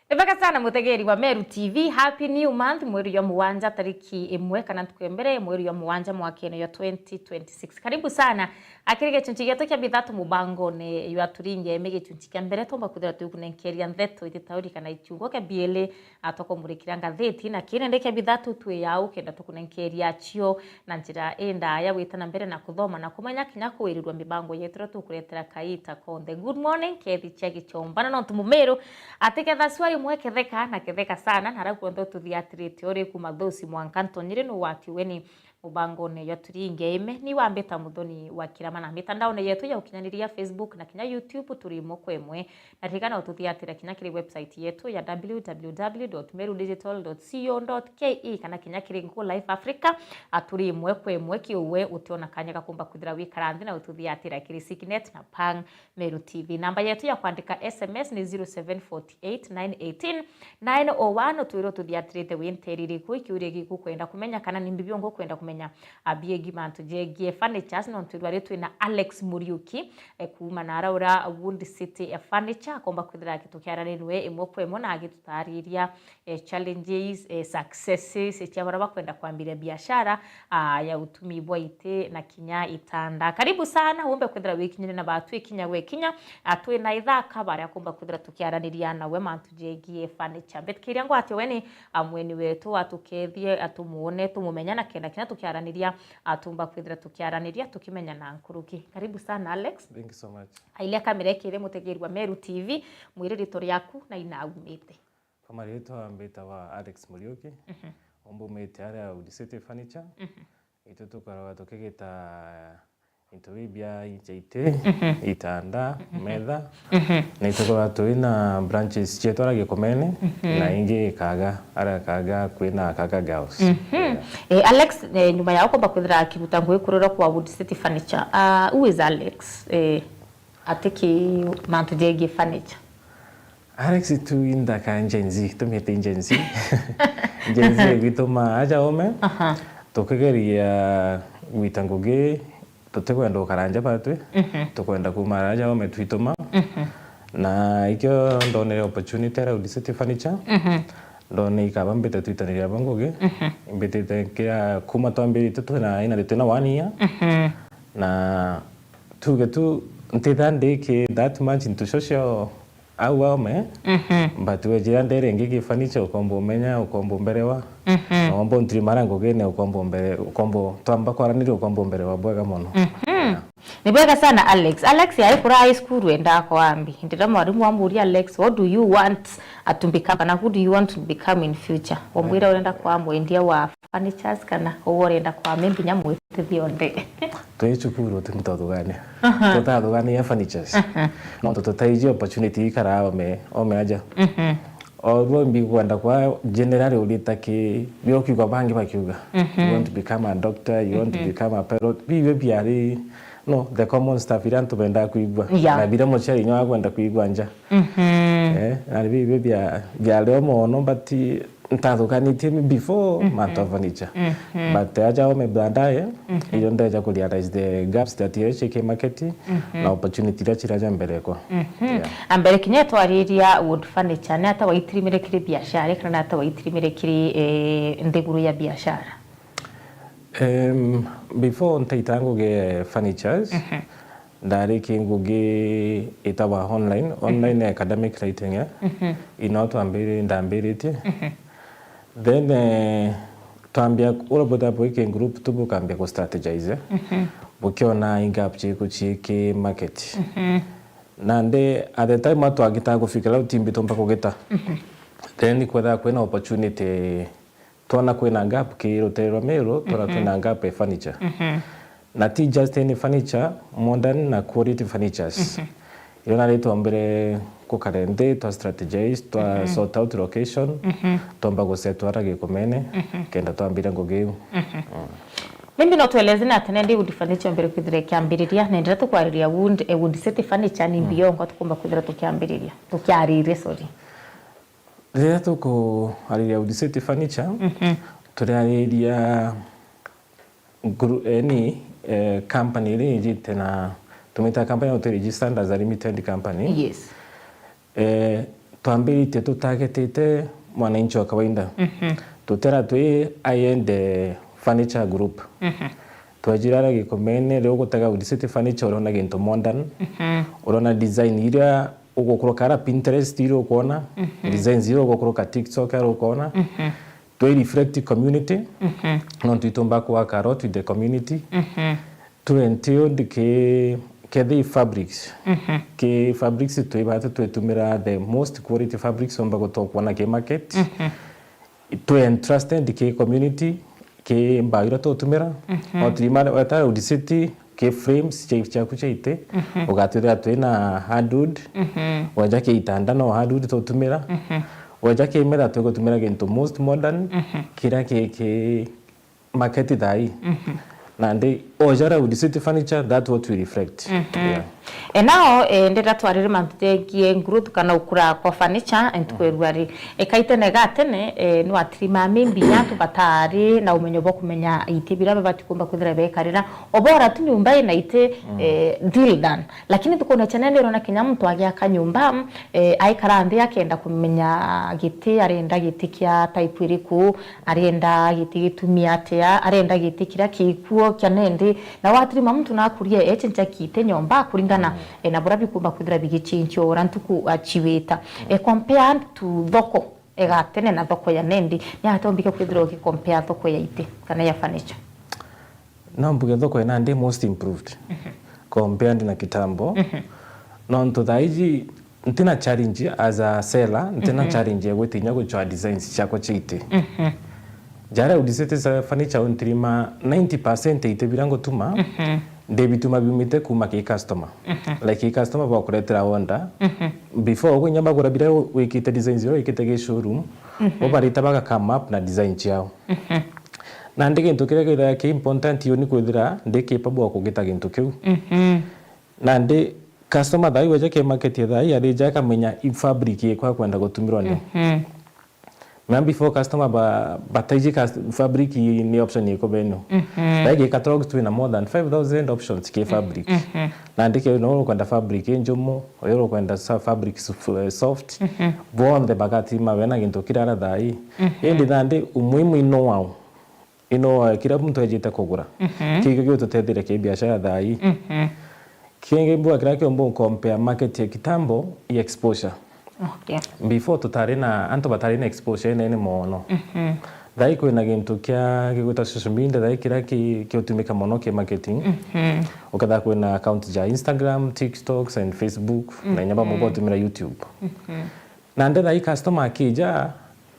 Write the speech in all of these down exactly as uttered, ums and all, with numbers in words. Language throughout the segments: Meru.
Ibega sana mutegeri wa Meru T V, happy new month, mweri jwa mugwanja tariki imwe kana ntuku ya mbere mweri jwa mugwanja mwakene jwa twenty twenty-six. Karibu sana akiri gichunchi gietu kia bithatu mubangone jwa Turinge Eme. Gichunchi kia mbere tumba kwithira tukunenkeria ntheto ititauri kana ikiugo kia bieli, atokomurikira ngatheti na kiri ndi kia bithatu twi yau kenda tukunenkeria cio na njira indaya gwita na mbere na kuthoma na kumenya kinya kwirirwa mibango yetu iria tukuretera kaita konthe. Good morning, Kethi cia Gichomba. Na nontu mumiru atiketha cua rimwe ketheka na ketheka sana, na arau kwonthe ututhiatirite uri kuma Thusi mwanka Ntonyiri nu watiwe ni mubangone jwa Turinge Eme. Ni wambita Muthoni wa Kirama na mitandaone yetu ya ukinyaniria, Facebook na kinya YouTube turi imwe kwa imwe. Na ririkana ututhiatira kinya kiri website yetu ya w w w dot meru digital dot co dot k e kana kinya kiri Google Live Africa, aturi imwe kwa imwe kiuwe utiona kanya ga kumba kwithira wikara nthi na ututhiatira kiri Signet na Pang Meru T V. Namba yetu ya kwandika S M S ni zero seven forty eight nine eighteen nine oh one. Utwire ututhiatirite wi nteri iriku, ikiuria giku kwenda kumenya kana ni mbi biongo kwenda kumenya abiegi mantu jegie furnitures, nontu rwari twina Alex Muriuki, eh, kuuma na araura Wood City, eh, Furniture, akomba kwithira agitukiaraniria imwe kwa imwe na agitutariria, eh, challenges, eh, successes, eh, cia bara bakwenda kwambiria biashara, ah, ya utumi bwa iti na kinya itanda. Karibu sana, umbe kwithira wikinyire na batu ikinya gwe kinya, ah, twina ithaka baria akomba kwithira tukiaraniria nawe mantu jegie furniture. Mbetikiria ngwate we ni, ah, mweni wetu, atukethie, atumuone, tumumenya na kenda kinya tukiaraniria, atumba kwithira tukiaraniria tukimenya na nkuruki. Karibu sana, Alex. Thank you so much. Ailia kamera ikiri mutegeri wa Meru T V, mwire ritwa riaku na ina aumite. Kwa maritwa mbitawa Alex Muriuki, mhm, umbumite aria Wood City Furniture. Mhm. Itu tukoragwa tukigita into bibi bia iti, mhm, itanda, mhm, metha. Mhm. Na itukoragwa twina branches cietu aria Gikomene, mhm, na ingi Kaga, aria Kaga kwina Kaga Girls. Mhm. Yeah. Eh, Alex, eh, nyuma ya ukomba kwithira akiruta ngugi kurira kwa Wood City Furniture, ah, who is Alex? Eh, atiki mantu jegie furniture? Alex tu inda ka Gen Z, tumite Gen Z. Gen Z gwituma aja ome, aha, tukigeria gwita ngugi, tutikwenda gukara nja batwi, mhm, tukwenda kuma aja ome twituma. Mhm. Na ikio ndonere opportunity aria Wood City Furniture, mhm, ndone ikaba mbite twitaniria ba ngugi, mhm, imbitite kira kuma twambirite twina, ina, twina one year. Mhm. Na tuge tu ntitha ndiki that much into social au aome, mhm, but wejira ndere ngi gi furniture ukomba umenya, ukomba umberewa, mhm, na womba untrimara ngugine ukomba umbere, ukomba twamba kwaraniria ukomba umberewa bwega mono. Mhm. Yeah. Ni bwega sana, Alex. Alex, yari kura high school wenda kwambi. Ndira mwarimu amburia, "Alex, what do you want, uh, to become, kana who do you want to become in future?" Wambwira urenda kwa mwendia wa furnitures kana uwe urenda kwa maybe nyamu iti thionthe? Twi cukuru ti mtathugania. Aha. Tutathugania furnitures. Aha. No tutaiji opportunity ikara ome, ome aja. Mhm. Oruo mbi kwenda kwa generally urita ki, bi ukiuga bangi bakiuga, mhm, you want to become a doctor, you want to, mhm, become a pilot. Bi, bi biari, no, the common stuff iria antu bendaa kwigua. Yeah. Na biria muciari nyo akwenda kwigua nja. Mhm. Eh, na bi, bi bia, biari o mono, but ntathukanitie mi before, mhm, mantu a furniture. Mhm. But aja ome baadaye, mhm, iyo ndeja ku realize the gaps that iria ciiki market, mhm, na opportunity iria ciraja mbere kwa. Mhm. Yeah. A mbere kinya twariria Wood Furniture, ni ata waitirimire kiri biashara, kana ni ata waitirimire kiri, eh, nthiguru ya biashara? Em, before ntaita ngugi furnitures, mhm, ndari ki ngugi itawa online, online, mhm, academic writing, eh? Mhm. Ino twambiri-, ndambiritie. Mhm. Then, eh, twambia, ura bwita bwiki group tu bukambia ku strategize, eh? Mhm. Bukiona i gap ciku ciiki market. Mhm. Nandi at the time atwagita gufikira utimbi tumba kugita. Mhm. Then kwetha kwina opportunity, twona kwina gap ki rutere rwa Meru, twona, mhm, kwina gap e furniture. Mhm. Na ti just any furniture, modern na quality furnitures. Mhm. Iyo nari twombire gukare nthi, twa strategize, twa, mhm, sort out location, mhm, twomba gusetwa ara Gikomene, mhm, kenda twambire ngugi iu. Mhm. Mm. Maybe no tueleze na tene ndi Wood Furniture mbere kwithira ikiambiriria, na ndira tukwariria Wood, eh, Wood City Furniture ni, mm, mbiongo tukumba kwithira tukiambiriria, tukiariria, sorry. Riria tukuariria Wood City Furniture, mhm, turiariria gru-, eh, ni, eh, company iria ijite na, tumita company no turi registered as a limited company. Yes. Eh, twambiritie tutargetite mwananchi wa kawaida. Mhm. Tutera twi high-end, eh, furniture group. Mhm. Twejire aria Gikomene, riu gutega Audicity Furniture, urona gintu modern, mhm, urona design iria ugukuruka ara Pinterest iria ukwona, mhm, designs iria ugukuruka TikTok aria ukwona. Mhm. Twi reflect community, mhm, nontu itumba ku work a lot with the community. Mhm. Twi entombed ki, kethii fabrics. Mhm. Ki fabrics twibate twitumira the most quality fabrics umba gutokwona ki market. Mhm. Twi entrusted ki community, ki mbao iria tutumira. Mhm. Otirima weta Audicity, ki frames cia, ciaku cia iti, mhm, ugatwithira twina hardwood. Mhm. Weja ki itanda no hardwood tutumira. Mhm. Weja ki metha tugutumira gintu most modern, mhm, kiria ki, ki market thaa ii. Mhm. Nandi oja aria Audicity Furniture, that's what we reflect. Mhm. Yeah. E, nao, e, ndenda twarire mantu jegie growth kana ukura kwa furniture, e, ntuku ya rua ri. E, kaitene gatene, e, ni watirima maybe antu batari na umenyo bwa kumenya iti biria babati kumba kwithira bekarira. Obora tu nyumba ina iti, mm, e, deal done. Lakini ntukune cia nene urona kinya muntu agiaka nyumba, e, aikara nthi akenda kumenya giti, arenda giti kia type iriku, arenda giti gitumi atia, arenda giti kiria kikuo kia nendi. Na watirima muntu nakuria ecenjia kiti nyomba kuringana, mm, e, na buria bikumba kwithira bigichinchia ura ntuku achiwita. Mm. E, compared to thoko, e, gatene na thoko ya nendi, ni atia umbike kwithira ugicompare thoko ya iti kana ya furniture? No mbuge thoko ya nandi most improved, mhm, compared na kitambo. Mhm. Nontu thaa iji ntina challenge as a seller, ntina, mhm, challenge ya gwitinya guchwa designs ciakwa cia iti. Mhm. Jaria Audicity Furniture untirima ninety percent ya iti biria ngutuma, mhm, ndibituma biumite kuma ki customer. Mhm. Like, ki customer bakuretera order. Mhm. Before ugunya bagura biria wikite designs iria wikite ki showroom, mhm, bo barita baga come up na design ciao. Mhm. Nandi gintu kiria githaga ki important yo ni kwithira ndi capable wa kugita gintu kiu. Mhm. Nandi customer thaa ii weja ki market thaa ii, arija akamenya i fabric iriku akwenda gutumirwa ni. Mhm. Na before customer ba, bataiji cus-, fabric ni option iriku benu. Mhm. Thaa ii gi catalogue twina more than five thousand options ki fabric. Mhm. Nandi ki no ukwenda fabric injumu, uyu ukwenda sa-, fabric sof-, eh, soft. Mhm. Bonthe bagatima bena gintu kiria ara thaa ii. Mhm. Indi nandi umuhimu ino wao. Ino, eh, kira muntu ejite kugura. Mhm. Kikio gigututetheria ki biashara thaa ii. Mhm. Kingi mbua kiria kiumba compare market ya kitambo ya exposure. Okay. Before tutari na, antu batari na exposure inene mono. Mhm. Thaa ii kwina gintu kia gigwita social media, thaa ii kiria ki-, kiutumika mono ki marketing. Mhm. Ukethira kwina account ja Instagram, TikToks and Facebook, mhm, na inya bamwe batumira YouTube. Mhm. Nandi thaa ii customer akija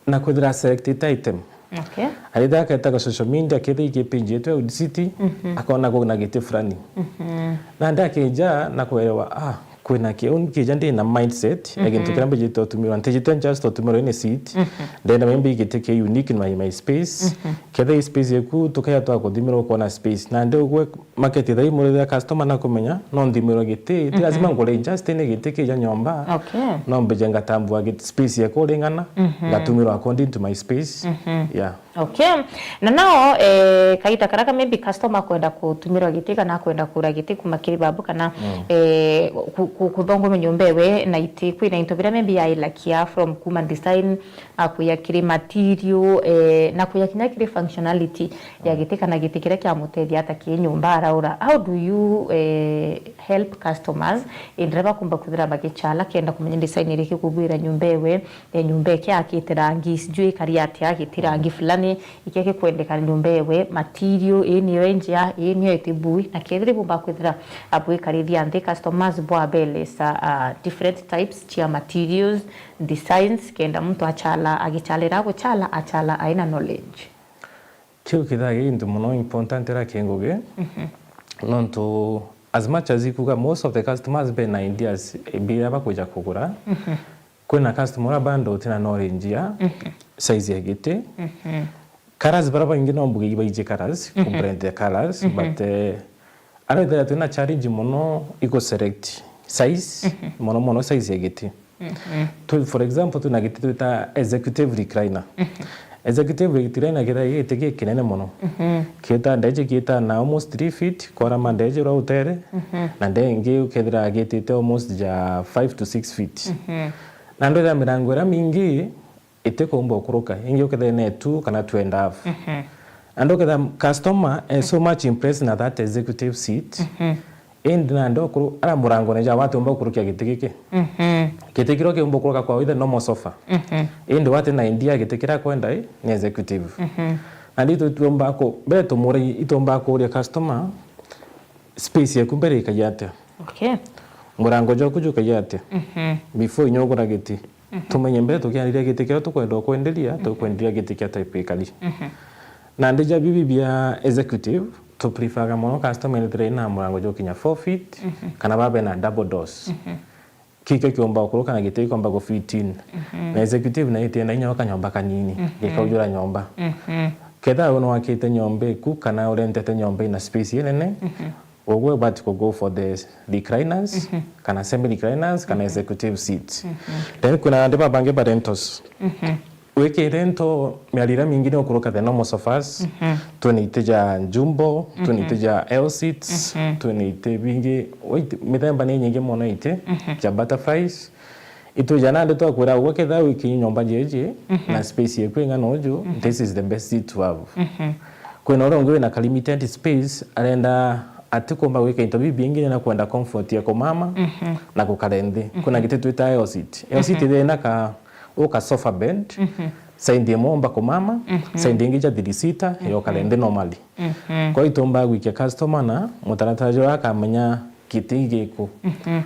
na kwithira selectite item. Okay. Arithira aketa ga social media, akethira iki page yetu ya Audicity, mhm, akona kwina giti fulani. Mhm. Nandi akija na kuelewa, ah, kwina ki, uni kija ndi na mindset ya gintu, mhm, kiria mbijite utumirwa. Ntijite just utumirwa ini seat. Mhm. Ndenda maybe giti ki unique in my, my space. Mhm. Kethira i space yeku, tukaya twa kuthimirwa ukona space. Nandi ugwe market thaa ii murithira customer na kumenya, no nthimirwe giti, ti, mhm, lazima ngure just ni giti kija nyomba. Okay. No mbije ngatambua giti, space yakwa uringana, mhm, ngatumirwa according to my space. Mhm. Yeah. Okay. Na nao, eh, kaita karaka maybe customer kwenda kutumirwa giti kana kwenda kura giti kuma kiri babu kana, mm, eh, ku-, ku-, kuthongoma nyomba ewe na iti kwina into biria maybe yailakia from kuma design, a, kuya kiri material, eh, na kuya kinya kiri functionality ya giti kana giti kiria kiamutethia ata ki nyumba araura. How do you, eh, help customers indira bakumba kwithira bagichala kenda kumenya design iriki kugwira nyumba ewe, eh, nyumba iki akite rangi, sijui ikari atia, giti rangi fulani, iki gikwendeka nyumba ewe, material, ii niyo injia, ii niyo iti bui, na kethira ibumba kwithira abwikarithia nthi customers bwabelesa, ah, different types cia materials, designs, kenda muntu achala, agichalira guchala, achala aina knowledge. Kiu kithaa gi into mono important ira ki ngugi, mhm, nontu as much as ikuga most of the customers bena ideas, eh, biria bakwija kugura, mhm, kwina customer uria bado utina knowledge ya, mhm, size ya giti. Mhm. Colors bara baingi no mbuge ibaiji colors, mhm, ku blend the colors, mhm, but, eh, Ara ithira twina challenge mono igu select size, mhm, mono mono size ya giti. Mhm. Tu, for example, twina giti twita executive recliner. Mhm. Executive recliner kethira i giti gikinene mono. Mhm. Kieta ndeje kieta na almost three feet, kwarama ndeje uria utere, mhm, na ndengi ukethira gitite almost ja five to six feet. Mhm. Na ndwithira mirango iria mingi itikumba ukuruka, ingi ukethira ni two kana two and a half. Mhm. And ukethira customer is so much impressed na that executive seat, mhm, indi nandi ukuru-, ara murangone ja watiumba ukurukia giti giki. Mhm. Giti kiria kiumba ukuruka kwa withe normal sofa. Mhm. Indi wati na idea giti kiria akwenda, i, ni executive. Mhm. Nandi itu-, ituumba ku-, mbere tumuri-, ituumba kuria customer, space yeku mbere ikagia atia? Okay. Murango jwaku jukagia atia? Mhm. Before inya ugura giti. Mhm. Tumenye mbere tukiariria giti kiria tukwenda ukwenderia, mhm, tukwenderia giti kia type ikari. Mhm. Nandi ja bibi bia executive, tu preferga mono customer ethire na murango jukinya four feet, mhm, kana babe na double doors. Mhm. Kikio kiumba gukuruka na giti gikomba gu fit in. Mhm. Na executive nayo itienda inya kanyomba kanini, mhm, gikaujura nyomba. Mhm. Kethira we nwakite nyomba iku kana urentete nyomba ina space inene, mhm, ugwe ubati ku go for the recliners, mhm, kana semi recliners, kana, mhm, executive seats. Mhm. Then kwina andu babangi ba rentals. Mhm. Wikite into miari iria mingi ni ukuruka the normal sofas, mhm, twina iti ja jumbo, twina, mhm, iti ja L seats, mhm, twina iti bingi, wait, mithemba ni nyingi mono iti, mhm, ja butterflies. Itwija nandi twakwira ugwe kethira wiki nyomba jeji, mhm, na space yeku ing'ana uju, mhm, this is the best seat to have. Mhm. Kwina uria ungi wina ka limited space, arenda atikumba gwika into bibingi na kwenda comfort ya kumama, mhm, na gukara nthi. Kwina, mhm, giti twita L seat. L seat, mhm, ithina ka uka sofa bed, mhm, side imwe umba kumama, mhm, side ingi ja three seater, mhm, yokare nthi normally. Mhm. Kwa itumba gwikia customer na mutaratara juria akamenya giti giku. Mhm.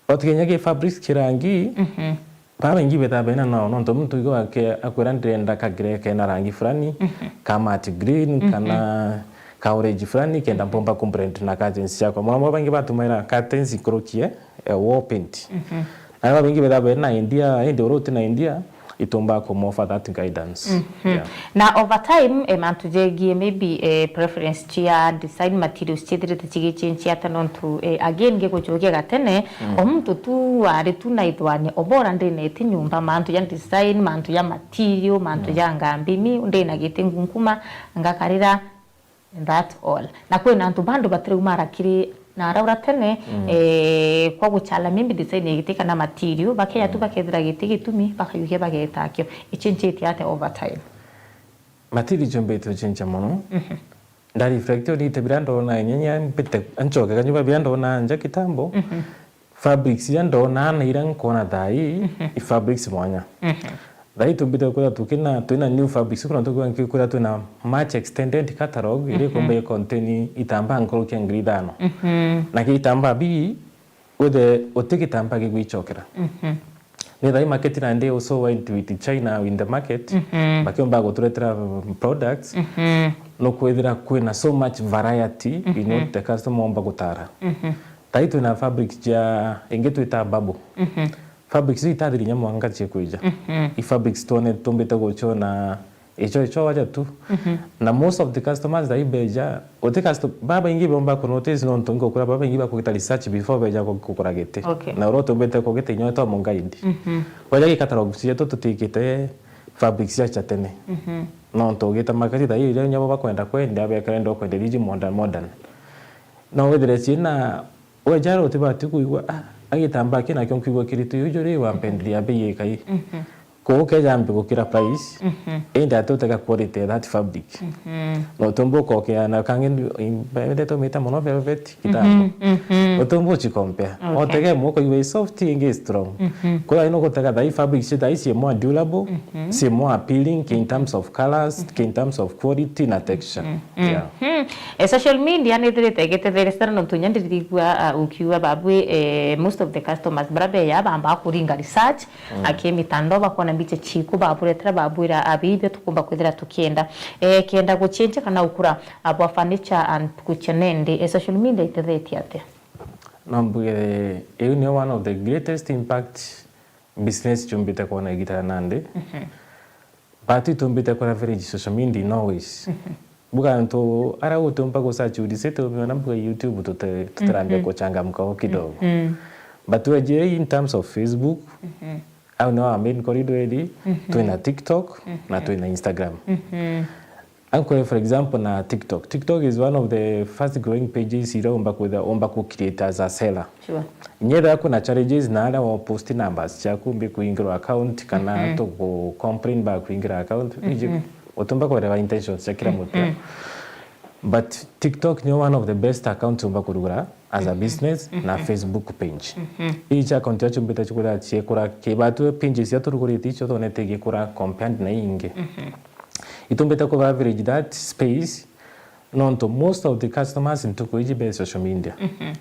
Otikinya ki fabrics ki rangi, mhm, babaingi bethaa bena nao, nontu muntu igwa ake-, akwira ndirenda kagire kena rangi fulani, mhm, ka matte green, mhm, kana ka orange fulani, kenda, mhm, mpomba kublend na curtains ciakwa. Mwana babaingi batumaira curtains nkurukie, eh, wall paint. Mhm. Na babaingi bethaa bena idea, indi uria utina idea, itumba kumofa that guidance. Mhm. Yeah. Na over time, eh, mantu jegie maybe, eh, preference cia design materials ciithirite cigichange ata? Nontu, eh, again, ngigucokia gatene, mm, o muntu tu ari tu na ithwania, obora ndina iti nyumba, mantu ja design, mantu ja material, mantu, mm, ja ngambi, mi ndina giti ngunkuma, ngakarira, that's all. Na kwina antu bado batiraumara kiri na araura tene, mm, eh, kwa guchala maybe design ya giti kana material, bakeya tu, mm, bakethira giti gitumi, bakayukia bagetakio. Ichenjete ata over time? Material icio mbete uchenja mono. Mhm. Nda reflect on ite biria ndona inya inya mbite, anchoke kanyuba biria ndona nja kitambo. Mhm. Fabrics iria ndona na iria nkona thaa ii, mhm, i fabrics mwanya. Mhm. Thaa ii tumbite kwithira tukina, twina new fabrics, kuna tukwira nki-, kwithira twina much extended catalog, iria, mhm, ikumba i contain itambaa nkuruki ya ngiri ithano. Mhm. Na ki itambaa bii, withe uti gitambaa gigwichokera. Mhm. Ni thaa ii market nandi also went with China in the market, mhm, bakiumba guturetera products. Mhm. Nukwithira kwina so much variety in, mhm, what the customer omba gutara. Mhm. Thaa ii twina fabrics ja, ingi twita bubble. Mhm. Fabrics iu itathiri inya mwanga cikwija. Mhm. I fabrics twone tumbite guchona icho, icho waja tu. Mhm. Na most of the customers thaa ii beja, uti custo-, babaingi bomba ku notice nontu ngukura, babaingi bakugita research before beja ku-, kugura giti. Okay. Na uria utumbite kugita inya twa mu guide. Mhm. Waja gi catalog cietu tutikite fabrics cia cha tene. Mhm. Nontu ugita market thaa ii iria inya bo bakwenda kwendia, bekara ndo kwendia riji modern, modern. No withire ciina, we jara utibati kwigua, ah, agitambaa kina kio nkwigua kiritu, uju ri wampenderia bei ikai. Mhm. Kuu keja mbi gukira price, mhm, indi ati utega quality ya that fabric. Mhm. No utumba ukokea na kangi ndi-, i-, mbete tumita mono velvet kitambo. Mhm, mhm. Utumba uchicompare. Okay. Otege imwe ukaigua i soft, ingi i strong. Mhm. Kwa hiyo ino gutega thaa ii fabric cia thaa ii cie more durable, mhm, cie more appealing, ki in terms of colors, mhm, ki in terms of quality na texture. Mhm. Yeah. Mhm. Eh, social media ni ithirite igitetheria sana, nontu inya ndirigua, ah, ukiuga babwi, eh, most of the customers bara beya bamba kuringa research, mm, aki mitandao bakona mbicha chiku, baburetera babwira, ah, bibi tukumba kwithira tukienda. Eh, kenda guchenja kana ukura, ah, bwa furniture and kuchenendi, eh, social media itethetie atia? No mbuge, iu niyo one of the greatest impact business chumbite kwona igita nandi. Mhm. But itumbite ku leverage social media in all ways. Mhm. Mbuga antu ara utiumba gu search urisite umiona mbuga YouTube tute-, tutirambia, mhm, kuchangamka o kidogo. Mhm. But weje in terms of Facebook, mhm, au nio our main corridor iri, mhm, twina TikTok, na, mhm, twina Instagram. Mhm. Ankwire, for example, na TikTok. TikTok is one of the fast growing pages iria umba kwitha, umba ku create as a seller. Sure. Nyetha kuna challenges na aria wa post numbers ciaku mbi kuingirwa account kana Mhm. to ku complain ba kuingira account. Mhm. Utumba kuelewa intentions cia kila mtu. Mhm. But TikTok ni one of the best accounts umba kurugura as a Mhm. business na Mhm. Facebook page. Mhm. Ii cia account yacu mbita chikura chiekura kibatu pages cia turugurite icio thonete igikura compared na ingi. Mhm. Itumbite ku average that space, nontu most of the customers ntuku iji be social media. Mhm.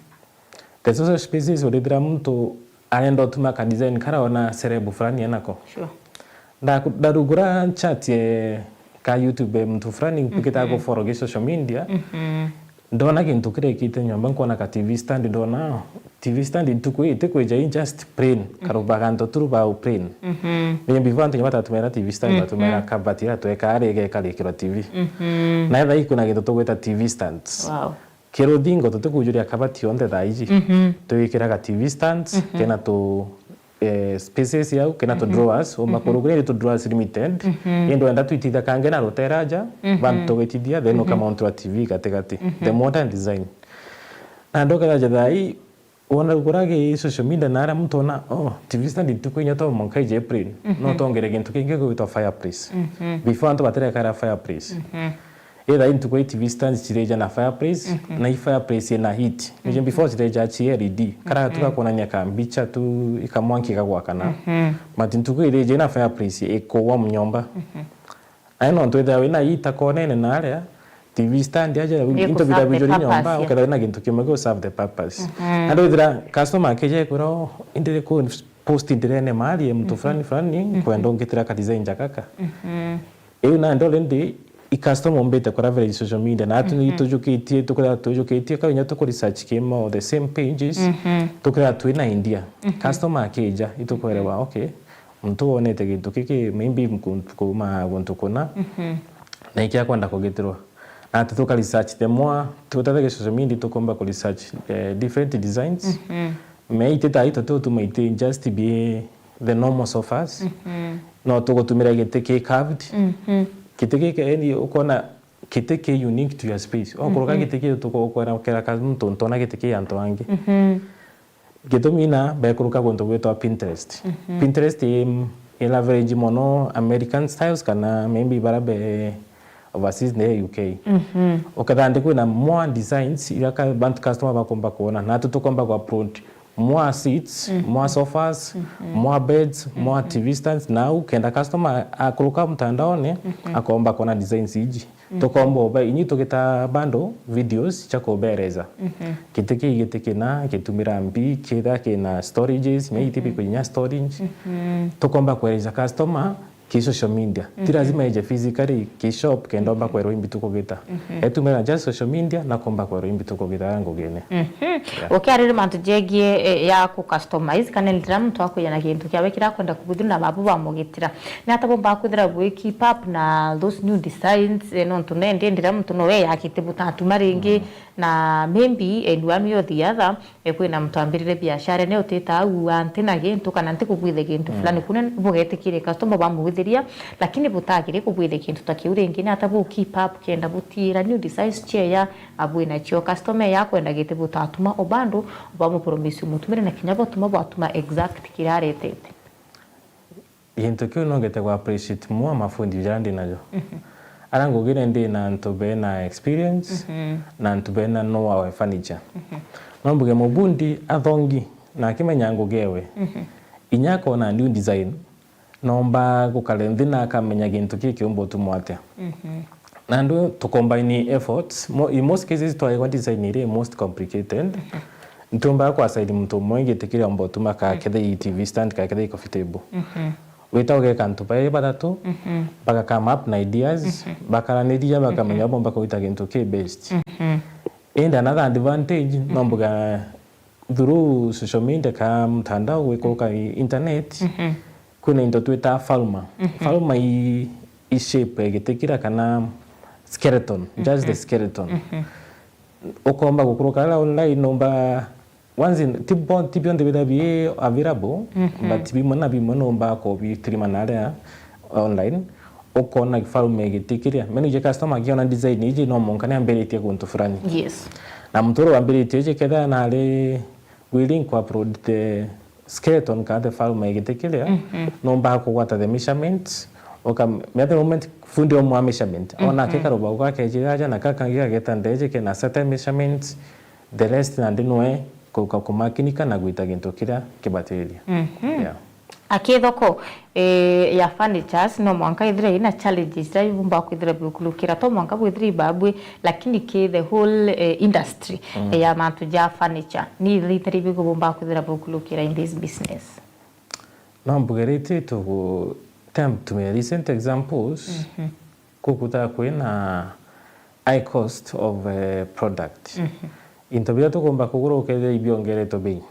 The social spaces urithira muntu arenda utuma ka design kara ona celeb fulani enako. Sure. Ndaku-, ndarugura chat ye ka YouTube, eh, muntu fulani mpikite Mhm. ku follow ki social media. Mhm. Ndona gintu kirekite nyomba, nkona ka T V stand, ndona, oh, T V stand ntuku ii itikwija i just plain, Mhm. karuba gantu turu bau plain. Mhm. Maybe before antu nyomba tatumira T V stand, Mhm. batumira kabati ira tweka ari igekarikirwa T V. Mhm. Na etha ikuna gintu tugwita T V stands. Wow. Kiruthingo tutikujuria kabati yonthe thaa iji. Mhm. Twikiraga T V stands, Mhm. kena tu eh, spaces yau, kena tu Mhm. drawers, umba Mhm. kurugura tu drawers limited, Mhm. indi wenda twitithakange na rutera aja, Mhm. bantu tugitithia, then Mhm. ukamountura T V gatigati. Mhm. The modern design. Na ndoka aja thai, wona rugura gi social media na aria muntu ona, oh, T V stand ntuku inya to mwanka ije April, Mhm. no tongere gintu kingi gwitwa fireplace. Mhm. Before antu baterekara fireplace. Mhm. Ethira i ntuku ii T V stands cireja na fireplace, Mhm. na i fireplace ina heat. Nije Mhm. before cireja ci L E D. Kara Mhm. tuga kuonania ka mbicha tu, ikamwanki kagwakana. Mhm. But ntuku ireja ina fireplace ikuwa nyomba. Mhm. Ayo nontu ethira wina heat akonene na aria, T V stand aja, Ni into ku serve the bithira bijuri nyomba, purpose, yeah. Ukethira wina gintu kimwe gi serve the purpose. Mhm. Na ethira customer akeja ekwira, "Oh, indire ku post ndirene mali, muntu Mhm. fulani fulani, Mhm. kwenda ungitira ka design ja gaka." Mhm. Riu nandi already i customer umbite ku leverage social media, na atu Mhm. itujukitie, tukwira tujukitie, ka inya tuku research kimo the same pages, Mhm. tukwira twina idea. Mhm. Customer akija, itukwelewa, Mhm. okay, muntu wonete gintu kiki, maybe guntu kuma guntu kuna, Mhm. na ikia kwenda kugitirwa. Na atu tuka research the more, tutethe social media, tukomba ku research, eh, different designs. Mhm. Me iti ta ito tu tumaite just be the normal sofas. Mhm. No tugutumira giti ki curved. Mhm. Giti ki, yani, ukona giti ki unique to your space. Okuruka Mhm. giti ki tukukwera kera ka muntu ntona giti ki antu angi. Mhm. Gitumi na bekuruka guntu gwitwa Pinterest. Mhm. Pinterest i, i leverage mono American styles kana maybe bara be overseas ni U K. Mhm. Ukethira ndi kwina more designs iria ka-, bantu customer bakomba kuona, na atu tukomba ku upload more seats, Mhm. more sofas, Mhm. more beds, more Mhm. T V stands. Na au kenda customer akuruka mtandaoni, Mhm. akomba kuona designs iji. Mhm. Tukomba uba, inyi tugita bando videos cia kubereza. Mhm. Giti ki giti kina, gitumira mbi, kitha kina storages, me iti Mhm. bikunya storage. Mhm. Tukomba kuereza customer ki social media. Ti Mhm. lazima eje physically ki shop kenda omba kwerwa imbi tukugita. Mhm. Etumira just social media na komba kwerwa imbi tukugita ya ngugine. Mhm. Yeah. Ukiarire mantu jegie, eh, ya ku customize, kana ndira muntu akwija na gintu kiawe kirakwenda kubuthira na babu bamugitira. Ni ata bumba kwithira bwi keep up na those new designs, eh, nontu nendi ndira muntu nowe yakite butatuma ringi, Mm. na maybe, eh, in one way or the other, eh, kwina muntu ambirire biashara, ne utita au, "Ah, nti na gintu, kana nti kubwithe gintu Mm. fulani," kuna bugetikire customer bamubwithiria, lakini butagire kubwithe gintu ta kiu ringi, ni ata bu keep up kenda butira new designs cheya abwina cio customer yakwenda giti butatuma o bandu bamupromise umutumire, na kinya botuma bwatuma exact kira aretete. Gintu kiu no ngete ku appreciate moa mafundi jaria ndi najo. Mhm. Aria ngugire ndi na antu bena experience, Mhm. na antu bena know our furniture. Mhm. No mbuge mubundi athongi na akimenya ngugi ewe. Mhm. Inya akona new design, nomba gukare nthi na akamenya gintu kii kiumba utumwa atia. Mhm. Na andu tucombine efforts, mo-, in most cases twaigwa design iria most complicated. Mhm. Ntiumbaga ku assign muntu umwe giti kiria umba utuma ka Mhm. kethei T V stand, ka kethei coffee table. Mhm. Wita ugeka antu bairi bathatu, Mhm. baka come up na ideas, Mhm. bakaraniria, bakamenya Mhm. bomba kuruta gintu ki best. Mhm. Indi another advantage, no Mhm. mbuga through social media ka mtandao gwikuruka i-, internet, Mhm. kwina into twita falma. Mhm. Falma i, i shape ya giti kiria kana skeleton, just the Mhm. skeleton. Mhm. Ukomba gukuruka aria online, nomba, once in, ti bo-, ti bionthe bithira bi available, Mhm. but bimwe na bimwe nomba kubitrima na aria online. ukona farume igitikiria. Menu je customer akiona design iji no mwanka ni ambiritie guntu fulani. Yes. Na muntu uria wambiritie iji kethira nari willing ku upload the skeleton kana the farume igitikiria, mhm, nomba kugwata the measurements, uka, at the moment fundi omwa measurement, ona, mhm, akeka rubago gake jira aja na kaka kangi gageta ndeje kena certain measurements, the rest nandi nwe kuka kumakinika na gwita gintu kiria kibatiria. Mhm. Yeah. Aki thoko, eh, ya furnitures, no mwanka ithira ina challenges iria ibumba kwithira biukulukira, to mwanka bwithira ibabwi, lakini ki the whole, eh, industry, mm, eh, ya mantu ja furniture, ni ithira ibigubumba kwithira biukulukira in this business. No mbugerete tugu, tem tumia recent examples, mhm, kukuta kwina high cost of, eh, product. Mhm. Into biria tugomba kugura ukethira ibiongeretwe bei.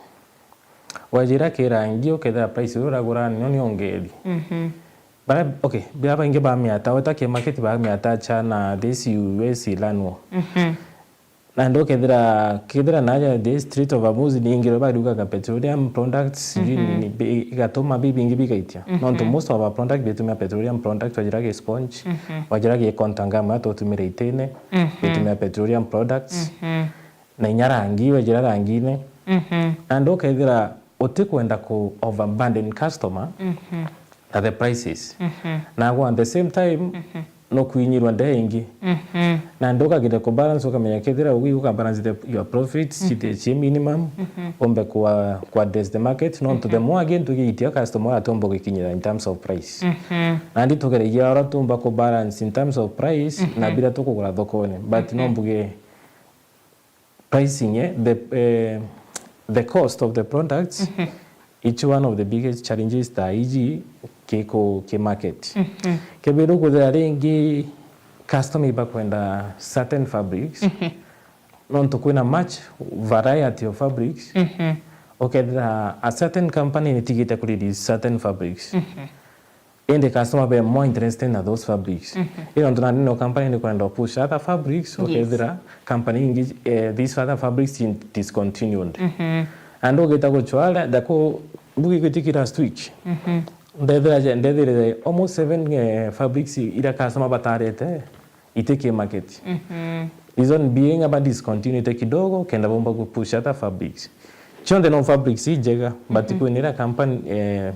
Wajira ki rangi, ukethira price iria uragura nio ni ongeri. Mhm. Bara, okay, biria baingi bamiata, weta ki market bamiata cha na this U S ilanwo. Mhm. Na ndo kethira, kethira naja the Strait of Hormuz ni ingi barugaga petroleum products, sijui, mhm, nini, bi-, igatuma bi bingi bigaitia. Mhm. Nontu most of our product bitumia petroleum products, wajira ki sponge, mhm, wajira ki contangamu ya tutumire itine, mhm, bitumia petroleum products. Mhm. Na inya rangi, wejira rangine. Mhm. Na ndo kethira utikwenda ku overburden customer, mhm, na the prices. Mhm. Na at the same time, mhm, no kwinyirwa nde ingi. Mhm. Na ndo ukagire ku balance, ukamenya kethira ugi uka balance the, your profits, mhm, chite chi minimum, mhm, umbe ku, ku address the market, nontu the, mhm, more again tugiitia customer atomba gikinyira in terms of price. Mhm. Na ndi tugeregia ora tumba ku balance in terms of price, na, mhm, bira tukugura thokone, but, mhm, no mbuge pricing, eh, the, eh, the cost of the products, mhm, it's one of the biggest challenges ta iji ki ku, ki market. Mhm. Kebira ukuthira ringi customer ibakwenda certain fabrics, mhm, nontu kwina much variety of fabrics, mhm, ukethira a certain company nitigite ku release certain fabrics. Mhm. Indi customer be more interested na those fabrics. Mhm. Ino ntu nandi no company ni kwenda push other fabrics, yes, ukethira company ingi, eh, these other fabrics in discontinued. Mhm. And ugita guchwara, dako, mbugi gwitiki last week. Mhm. Ndethira je, ndethire almost seven, eh, fabrics ira customer batarete itiki market. Mhm. Reason being aba discontinued kidogo, kenda bomba ku push other fabrics. Chonde no fabrics injega, but, mhm, kwinira company, eh,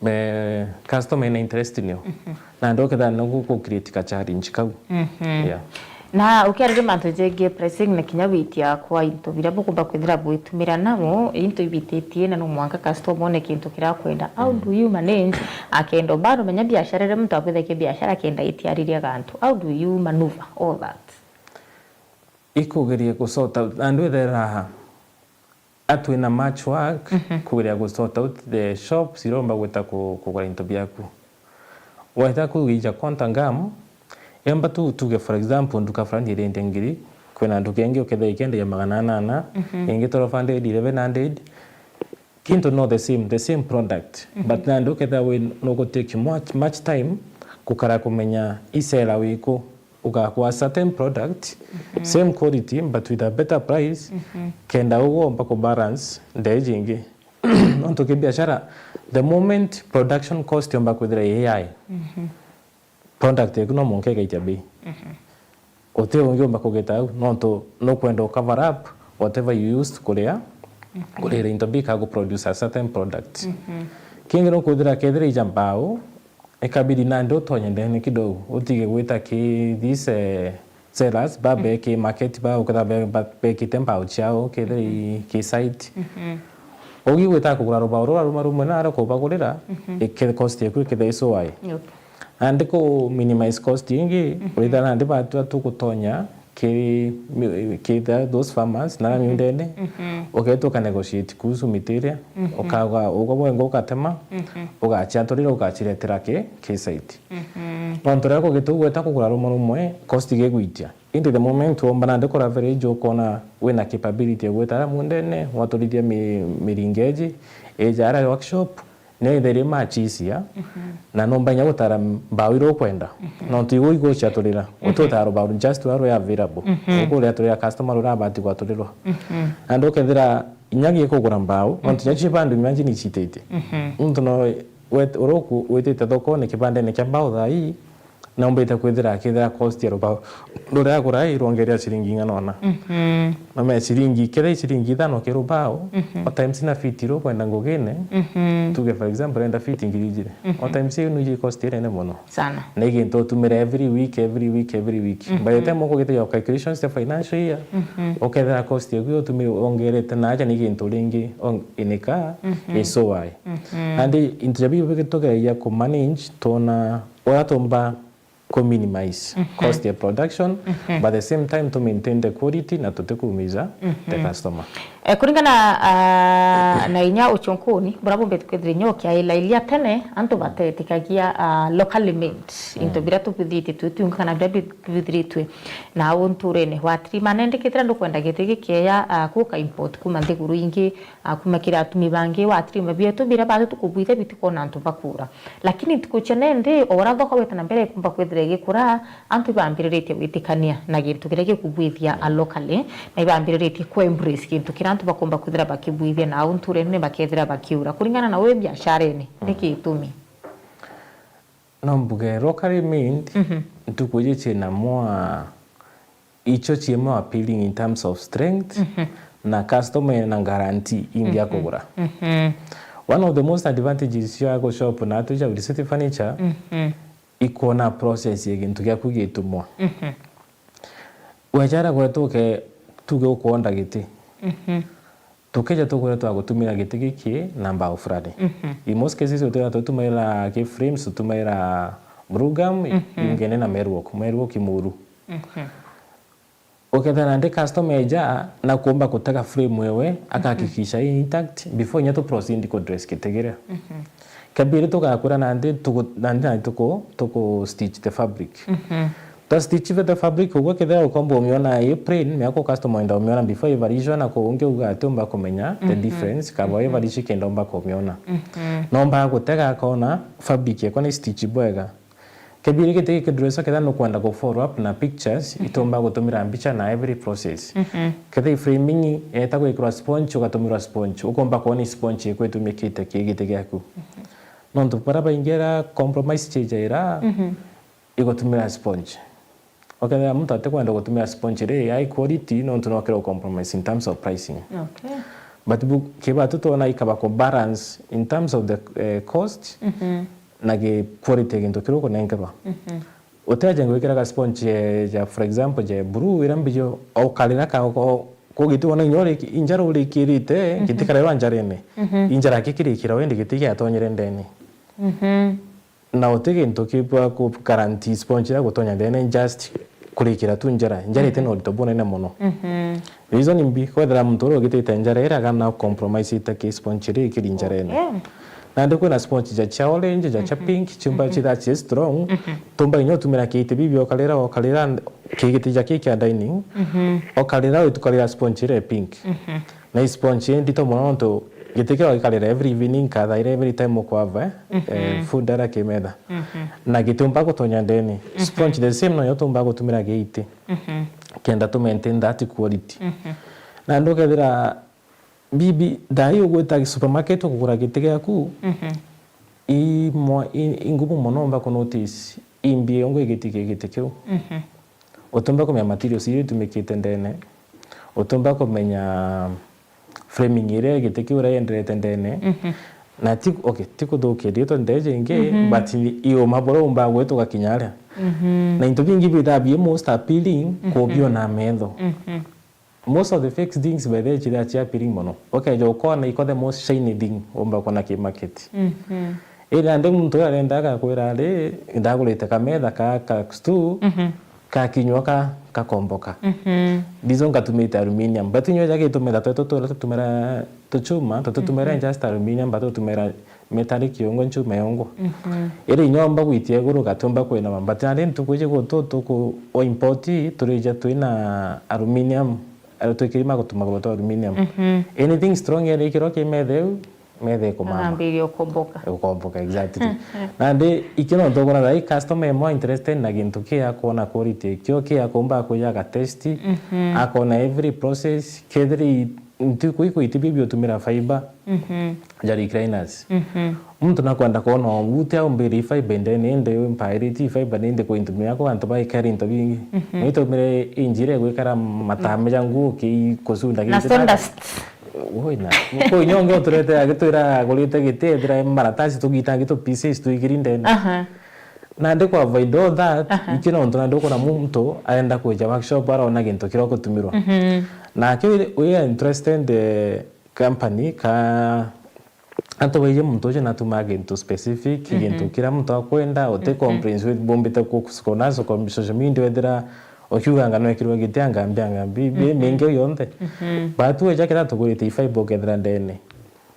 eh, customer ina interest nio. Mhm. Na ndo ketha no gu, gu create ka challenge kau. Mhm. Yeah. Na ukiariria mantu jegie pricing na kinya witia kwa into biria bukumba kwithira bwitumira namo, into ibititie na no mwanka customer one kintu kiria akwenda. How, mm, do you manage? Akenda bado menya biashara iria muntu akwitha ke biashara akenda itiariria gantu. How do you maneuver all that? Ikugeria ku sort out, na ndwithera atwina match work, mhm, kugeria gu sort out the shops iromba gwita ku, kugura into biaku. Weta kugeija contangamu, emba tu, tuge for example, nduka fulani irendia ngiri, kwina nduka ingi ukethira ikiendia magana anana, mhm, ingi twelve hundred, eleven hundred, kintu no the same, the same product. Mhm. But nandi ukethira wi, no gu take much, much time gukara kumenya i seller wiku, ugakua certain product, mhm, same quality but with a better price, mhm, kenda ugomba ku balance ndeji ingi. Nontu ki biashara, the moment production cost yomba kwithira i high, mhm, product yaku no mwanka igaitia bei. Mhm. Uti ungi umba kugita au, nontu nukwenda u cover up whatever you used kuria, mhm, kurira into bika gu produce a certain product. Mhm. Kingi nukwithira kethira ija mbao, ikabidi nandi utonye ndene kidogo, utige gwita ki these, eh, sellers ba, mhm, be ki market ba, uketha be, ba, bekite mbao ciao kethira, mhm, i ki site. Mhm. Ugi gwita kugura rubao rura rumwe rumwe naro kubagurira, mhm, ike cost yaku ikethira i so high. Yep. Nandi ku minimize cost ingi, mhm, urithira nandi batua tugutonya ki, mi-, ki the, those farmers, nara, mhm, miundene, mhm, uketu uka negotiate kuhusu miti iria, mhm, ukaga, ugo bwengo ukatema, mhm, ugachiaturira, ugachiretera ki, ki site. Mhm. Nontu riria kugitu gweta kugura rumwe rumwe, cost igigwitia. Indi the moment womba nandi ku leverage, ukona wina capability ya gweta ara miundene, waturithia mi-, miringeji, eja ara workshop, ni itheri much easier, mhm, na nomba inya gutara mbao iria ukwenda. Mhm. Nontu igo igo ciaturira. Mhm. Uti utara rubao just rwa rwi available. Mhm. Ukuria aturira customer ruria abati gwaturirwa. Mhm. Na ndukethira inya gi kugura mbao, nontu, mhm, inya cio bandu imagine icitite. Mhm. Nontu no wet-, uruku witite thokone kibandene kia mbao thaa ii, na umbite kwithira akithira cost ya rubao ruria agura irwongeria ciringi ing'ana ona. Mhm. Na me ciringi, kethira i ciringi ithano ki rubao, mhm, o times na fiti iria ukwenda ngugine, mhm, tuge for example, enda fiti ngiri ijiri. Mhm. O times iu nuiji cost inene mono. Sana. Na i gintu utumire every week, every week, every week. Mhm. By the time ukugite your calculations cia financial year, mhm, ukethira cost yaku utumire ongerete na aja ni gintu ringi on-, inika, mhm, is so high. Mhm. And into bia biu tugeria ku manage, twona uria tumba ku minimize, mhm, cost ya production, mhm, but the same time to maintain the quality na tutikuumiza, mhm, the customer. Eh, kuringana, ah, na inya uchonkuni, bura bumbe kwithira inya ukiaila iria tene, antu batetikagia, ah, locally made. Mm. Into biria tubithite tu, tu, kana biria bi-, bibithiritwe na au nturene. Watiri manendeketera ndukwenda giti gikieya, ah, kuka import kuma nthiguru ingi, ah, kuma kiri atumi bangi, watiri mabietu biria batu tukubwithia bitikona antu bakura. Lakini ntuku cia nendi, o uria thoko wita na mbere ikumba kwithira igikura, antu ibambiriritie gwitikania na gintu kiria gikugwithia a locally, na ibambiriritie ku embrace gintu kiria antu bakumba kwithira bakibwithia, na au nturene ni bakethira bakiura. Kuringana na wi biasharene, mm, niki gitumi? No mbuge locally made, mhm, ntuku iji ciina mwa icio ciimo appealing in terms of strength, mhm, na customer na guarantee ingi ya, mhm, kugura. Mhm. One of the most advantages cia gushop na atu cia Ulisiti Furniture, mhm, ikwona process ya gintu giaku gitumwa. Mhm. Wejara gwetu uke, tuge ukwonda giti. Mhm. Tukeja tukwira twagutumira giti giki na mbao fulani. Mhm. In most cases, utira tutumaira ki frames, tutumaira blue gum, mhm, ingene na meru oak, meru oak muru. Mhm. Ukethira nandi customer eja na kuumba gutega frame ewe, akahakikisha i intact before inya tu proceed ku dress giti kiria. Mhm. Kabiri tugakwira nandi tugu-, nandi nandi tuku, tuku stitch the fabric. Mhm. Twa stitch the fabric, uguo kethira ukomba umiona i plain, miako customer enda umiona before ivarishwa, na kuu ungi uga ati umba kumenya the, mhm, difference, kaba, mhm, ivarishi kenda umba kumiona. Mhm. Nomba gutega akona fabric yakwa ni stitch bwega. Kebiri giti gikidresswa kethira nukwenda ku follow up na pictures, mhm, itumba gutumira mbicha na every process. Mhm. Kethira i framing yeta gwikirwa sponge, ugatumirwa sponge. Ukomba kwona i sponge ikwitumikite ki giti giaku. Mhm. Nontu baria baingira compromise chijaira, mhm, igutumira sponge. Ukethira muntu atikwenda gutumira sponge ri high quality, nontu no kira compromise in terms of pricing. Okay. But bu-, kibatu twona ikaba ku balance in terms of the, eh, cost, mhm, na ki quality ya gintu kiria ukunenkerwa. Mhm. Utiaje gwikira ga sponge ya, ya, for example, ya blue, ira mbijo, ukarira ka, ko, ko giti wona inya uriki-, injara urikirite, mhm, giti karerwa njarene. Mhm. Injara kikirikira wendi giti giatonyere ndene. Mhm. Na uti gintu kibwa ku guarantee sponge iria gutonya ndene just kurikira tu njara. Njara iti na, mhm, urito bunene mono. Mhm. Reason imbi, kwethira muntu uria ugitite njara iria agana compromise ita ki sponge iria ikiri njarene. Okay. Nandi kwina sponge ja, ja orange, ja, ja, mhm, pink, chumba, mhm, chira chi strong. Mhm. Tumba inya utumira kiiti bibi ukarira, ukarira kigiti ja ki kia dining. Mhm. Ukarira, ukarira sponge iria pink. Mhm. Na i sponge i ndito mono nontu giti kiria ugikarira every evening, kathaira every time ukwava, eh, mhm, food ara kimetha. Mhm. Na gitiumba gutonya ndene. Mhm. Sponge the same noyo tumba gutumira giiti. Mhm. Kenda to maintain that quality. Mhm. Na ndukethira bibi, thaa ii ugwita supermarket ukugura giti giaku, mhm, i mwa-, i, i ngumu mono umba ku notice imbi yongo igiti ki giti kiu. Mhm. Utumba kumenya materials iria itumikite ndene. Utumba kumenya framing iria giti kiu uria yenderete ndene. Mhm. Na ti, okay, ti kuthukia rieto ndeje ingi, mhm, but i, i uma buria umba gwituka kinya aria. Mhm. Na into bingi bithaa bi most appealing, mhm, kubiona metho. Mhm. Most of the fake things by the way chira chia appealing mono. Ukeja ukona iko the most shiny thing umba kuona ki market. Mhm. Ila nde muntu uria arenda agakwira ari, ndagurite kametha ka, ka stool, mhm, ka kinywa ka, kakomboka. Mhm. Ndizo ngatumite aluminium. But inywe jage tumetha twetu turia tutumira tuchuma, tututumira, mhm, just aluminium, but tutumira metallic yongo, nchuma yongo. Mhm. Iri inyomba gwitia iguru gatiumba kwinama, but nari ntuku iji gutu tuku o import, turija twina aluminium, ari twikiri magutu maguru twa aluminium. Mhm. Anything strong iri ikirwa ki metha iu, metha ikumama. Arambiria ukomboka. Ukomboka, exactly. Nandi ikio no ntugura thai customer imwe interested na gintu kia kuona quality, kio kia kumba kuja ga test, mhm, akona every process, kethiri ntuku iku iti biu biotumira fiber, mhm, ja recliners. Mhm. Muntu nakwenda kwona ugu ti aumbiri fiber ndene, indi mpairiti fiber nindi kuintumia kwa antu baikara into bingi. Mhm. Nitumire injira gwikara matame ja nguo ki kusunda na stone dust. Woi na. Ko inyonge uturete agitwira agurite giti, ethira maratasi tugitangi tu pieces twigiri ndene. Aha. Nandi kwa avoid all that, aha, iki nontu nandi ukona muntu arenda kwija workshop arona gintu kiria gutumirwa. Mhm. Nake wi, wi interested, eh, company ka antu baiji muntu ucio natumaa gintu specific, mhm, gintu kiria muntu akwenda, uti, mhm, complaints with bumbite ku, ku, ku, na so, ku social media wethira ukiuga ngano ekirwe giti angambi, angambi, bi, mhm, mingi yonthe. Mhm. But weja kira tugurite ifaiba ukethira ndene.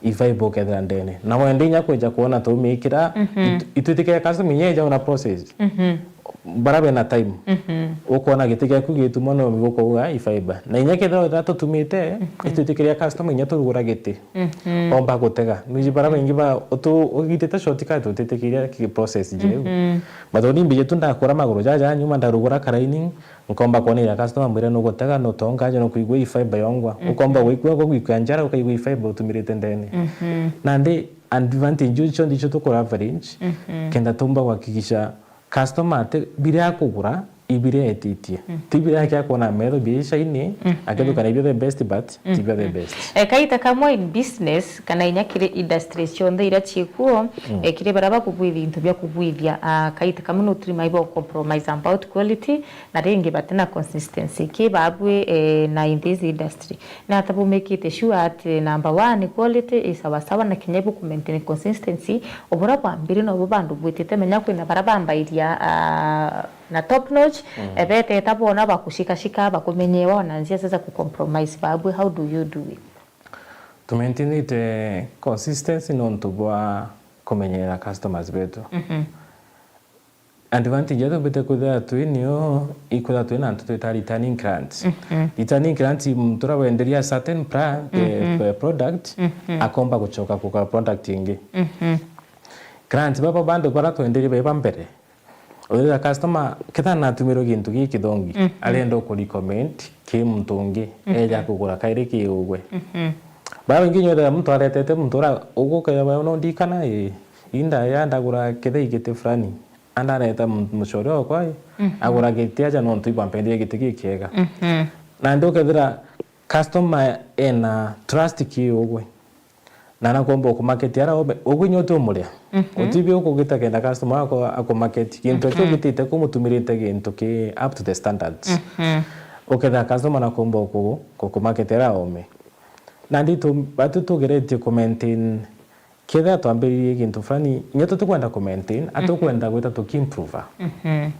Ifaiba ukethira ndene. Na wende inya kwija kwona tumikira, mhm, itu-, itwitikia customer inya ija ona process. Mhm. Bara bena time. Mhm. Ukona giti giaku gitumwa no bigukauga ifaiba. Na inya kethira wethira tutumite, mhm, itwitikiria customer inya turugura giti. Mhm. Omba gutega. Niji bara baingi ba utu-, ugitite shortcut utitikiria ki process jeu. Mhm. But uni mbije tu ndakura maguru jaja nyuma ndarugura karaini, nkomba kwonera customer mwire nugutega, nutonga aja nukuigua ifaiba yongwa. Mhm. Ukomba gwikua kwa gwikua njara ukaigua ifaiba utumirite ndene. Mhm. Nandi advantage icio cionthe icio tukura average, mhm, kenda tumba kuhakikisha customer ati biria akugura ibiria etitie. Mm. Ti biria akia kwona metho bia shaini, mhm, akethukana ibio the best but ti bia the best. Eh, kaita kamwe in business kana inya kiri industries cionthe iria ciikuo, mm, eh, kiri baria bakubwithia into bia kubwithia, ah, kaita kamwe no turi maibo compromise about quality, na ringi batina consistency ki babwi, eh, na in this industry. Ni ata bumikite sure ati number one quality is sawa sawa na kinya ibu maintain consistency, ubura bwa mbiri nobo bandu bwitite menya kwina bara bambairia, ah, na top notch, mm, ebeteta bona bakushikashika, bakumenyewa ona njia sasa ku compromise babwe. How do you do it? Tumaintainite consistency nontu bwa kumenyera customers betu. Mhm. Advantage yetu bete kwithira twi niyo ikwithira twi na antu twita returning clients. Mhm. Returning clients muntu uria wenderia a certain pra-, eh, mhm, eh, product, mhm, akomba gucoka kugura product ingi. Mhm. Clients baba bandu bara twenderie beba mbere. Uthira customer, kethira natumirwe gintu gikithongi, mhm, arenda ukurecommend ki muntu ungi, mhm, eja kugura kairi ki ugwe. Mhm. Bara baingi nywethira muntu aretete muntu uria ugukeja bae no ndikana, ii, inda ya ndagura kethira igiti fulani, andareta mu-, mucore okwa, ii, mhm, agura giti aja nontu ibwampendire giti gikiega. Mhm. Nandi ukethira customer ena trust ki ugwe. Na nakomba ukumaketia ara ome, ugwe inya uti umuria. Mhm. Utibi ukugita kenda customer wako akumaketi. Gintu ekio, mhm, ugitite kumutumirite gintu ki up to the standards. Mhm. Ukethira customer nakomba uku-, kukumaketia ara ome. Nandi tu-, batu tugeretie ku maintain, kethira twambiririe gintu fulani, inya tutikwenda ku maintain, mhm, atukwenda gwita tukiimprove. Mhm.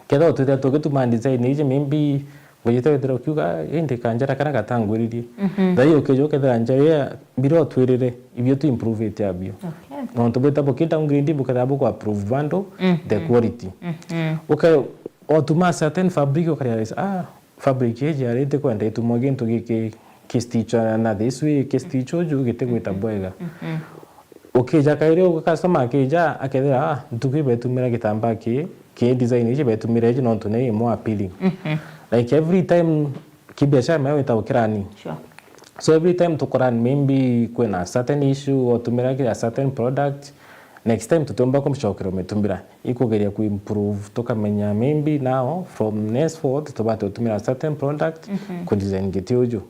Kethira utwite tugituma design iji, maybe ngujite withira ukiuga, "Indi kanjara kara gatangwiririe." Mhm. Thai ukija ukethira njara iria bira utwirire, ibio tu improve-ite abio. Okay. Nontu bwita buki downgrade, bukethira buku approve bando, mhm, the quality. Mhm. Uke-, otuma certain fabric ukarealize, ah, fabric iji yari itikwenda itumwa gintu giki ki stitch na this way, ki stitch uju gitigwita, mhm, bwega. Mhm. Ukija kairi ugu customer akija akethira, ah, ntuku ibetumira gitambaa ki, ki design iji betumire iji nontu ni more appealing. Mhm. Like every time ki biashara maya wita ukirani. Sure. So every time tukurani maybe kwina certain issue otumira ki a certain product, next time tutiumba kumcokera umitumira. Ikugeria ku improve tukamenya maybe now from next forward tubate utumira certain product, mhm, ku design giti uju.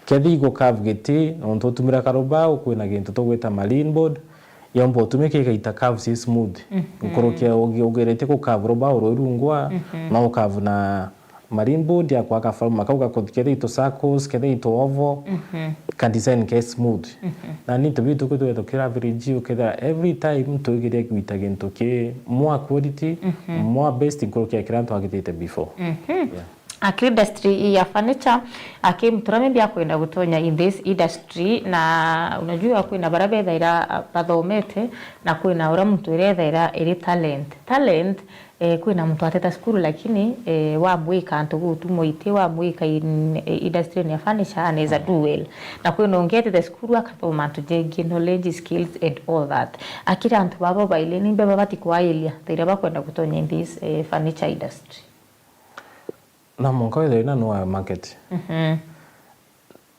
Kethira igu curve giti, nontu utumira karubao, kwina gintu tugwita marine board, yomba utumike igaita curve ci smooth. Mhm. Nkuruki ya ugi-, ugeretie ku curve rubao rwi rungwa, mhm, no curve na marine board ya kwaka faruma kau gakuthi kethira itu circles, kethira itu oval, mhm, ka design ke smooth. Mhm. Na ni tubi tuku twetho kira average, ukethira every time twigeria gwita gintu ki more quality, mhm, more best nkuruki ya kira twagitite before. Mhm. Yeah. Aki industry ya furniture, aki mtu uria maybe akwenda gutonya in this industry, na unajua kwina baria bethaira, ah, bathomete, na kwina uria muntu irethaira iri talent. Talent, eh, kwina muntu ateta cukuru lakini, eh, wamwika antu gutumwa iti, wamwika in, eh, industry ya furniture, anaweza do well. Na kwina ungi etete cukuru akathoma antu jengi, knowledge, skills and all that. Akira antu babo baili, ni mbeba bati kwailia, thaira bakwenda gutonya in this, eh, furniture industry. Na mwanka withirwe na no market. Mhm.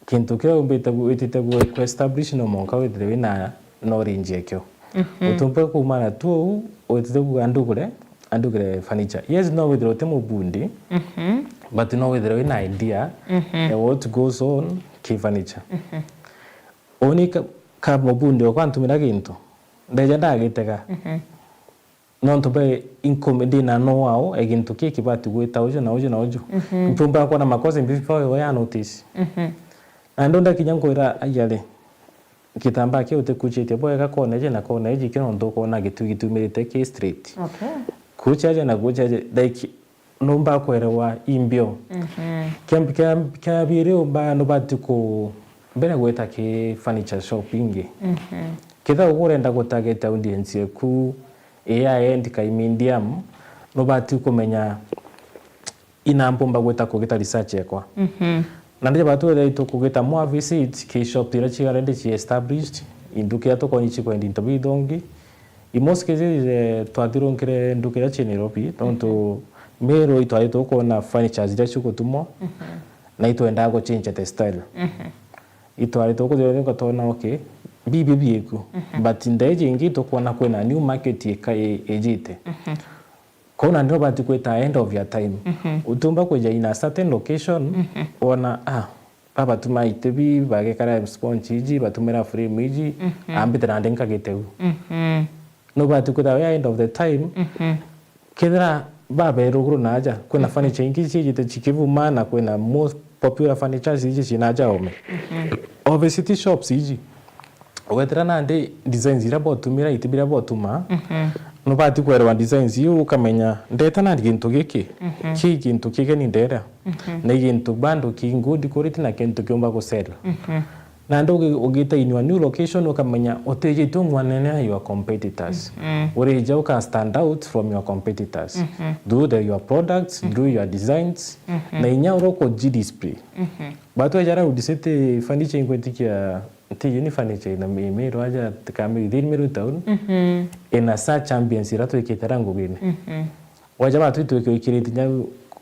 kintu kiria umbite gu-, witite gu-, ku establish no mwanka withire wina knowledge ekio. Mhm. Utumba kuumana tu uu, witite kuuga andugure, andugure furniture. Yes, no withire uti mubundi, Mhm. but no withire wina idea Mhm. ya what goes on ki furniture. Mhm. Uni ka, ka mubundi okwa antumira gintu, ndeja ndagitega. Mhm. Nontu bwe inkume ndina know-how e gintu ki kibati gwita uju na uju na uju. Mhm. Ntumba kwona makosa mbibi before we ya notice. Mhm. Na ndo ndakinya nkwira, "Ai ari, gitambaa kiu utikuchitie bwega kona iji na kona iji," kio nontu ukona gitu gitumirite ki straight. Okay. Kucha aja na kucha aja, like, numba kwerewa imbio. Mhm. Kia, kia, kia biri umba nubati ku, mbere gwita ki furniture shop ingi. Mhm. Kethira ugurenda gutarget audience eku, A I end kai medium, nubati kumenya ina mpumba gwita kugita research ekwa. Mhm. Na ndi batu ethira tukugita more visit ki shop iria ci already ci established, induka iria tukonyi ci kwenda into bithongi. In most cases, eh, twathirunkire nduka iria ci Nairobi, tontu Meru itwari tukwona furnitures iria cigutumwa, Mhm. na itwendaga guchange the style. Mhm. Itwari tukuthirunkira twona, okay, bibi bieku. Mhm. But ndeji ingi tukwona kwina new market ika-, i-, ijite. Mhm. Kou nandi nubati kwita ahead of your time. Mhm. Utumba kwija in a certain location, Mhm. wona, ah, babatuma itebi, bagekara sponge iji, batumira frame iji, Mhm. ambite nandi nkagite u. Mhm. Nubati kwita we ahead of the time. Mhm. Kethira babe ruguru na aja, kwina Mhm. furniture ingi cijite cikivuma na kwina most popular furnitures iji cina aja ome. Mhm. Obesity shops iji. Wethira nandi designs iria botumira, iti biria botuma, Mhm. nubati kwerewa designs iu, ukamenya, ndeta nandi gintu giki, Mhm. ki gintu kigeni ndera, Mhm. na i gintu bado ki good quality na kintu kiumba gusell. Mhm. Nandi ugi-, ugita in your new location, ukamenya utijite ung'wanene na your competitors. Mhm. Urija uka stand out from your competitors. Mhm. Through the, your products, Mhm. through your designs, Mhm. na inya uria ukuji display. Mhm. Batweja aria udisite furniture ingwitikia Ntiji ni furniture ina mi-, Meru aja, tika Meru, ithiri Meru town. Mhm. Ina such ambience ira twikite ra ngugine. Mhm. Waja batu twikirite nya,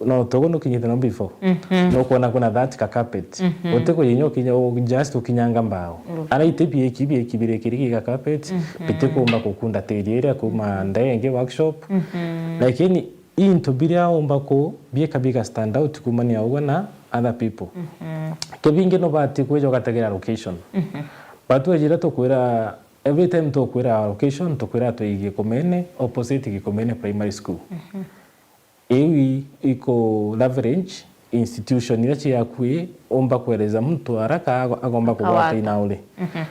no togo nukinyite no before. Mhm. No kuona kuna that ka carpet. Mhm. Uti kujinya ukinya, u-, just ukinyanga mbao. Mm. Ara ite bieki, bieki birekiriki ka carpet, Mhm. biti kumba kukunda tiri iria kuma ndege ingi workshop. Mhm. Lakini into biria umba ku bieka biga stand out kumania ugwe na other people. Mhm. Kebingi nubati kwija ugategera location. Mhm. Batu ejira tukwira, every time tukwira location, tukwira twi Gikomene, opposite Gikomene Primary School. Mhm. Iu i-, iku leverage institution iria ci akui, umba kueleza mtu haraka ago-, agomba kugwata Awaka. Ina uri. Mhm.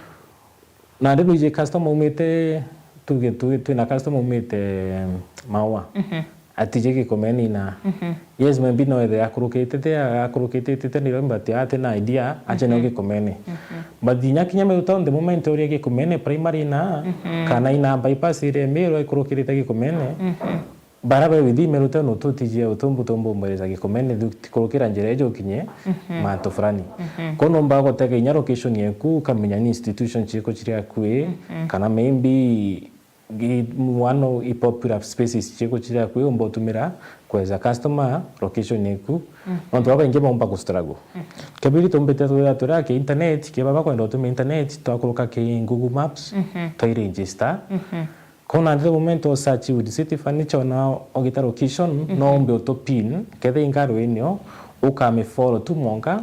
Nandi nwiji customer umite, tuge, tuge, twina customer umite Maua. Mhm. Atije Gikomeni na. Mhm. Yes, maybe no ethe akurukitite, akurukitite Nairobi, but ati na idea, aje no Mhm. Gikomeni. Mhm. But inya kinya Meru town, the moment uria Gikomeni primary na, Mhm. kana ina bypass iria Meru ikurukirite Gikomeni, Mhm. bara be within Meru town ututijia utumbu tumbu mwereza Gikomeni, thu-, tikurukira njira ijo ukinye Mhm. mantu fulani. Mhm. Kono mba gutega inya location yeku, ukamenya ni institution ciku ciri akui, Mhm. kana maybe gi-, one of i popular spaces ciku ciri akui, umba utumira kweza customer location yeku. Mhm. Nontu babaingi baumba ku struggle. Mhm. Kebiri tumbite twira twira ki internet, ki baba kwenda utumia internet, twakuruka ki Google Maps, Mhm. twa register. Mhm. Kona the moment o search with city furniture na ogita location, Mhm. no umbe utu pin, kethe ingaru inio, ukami follow tu monka,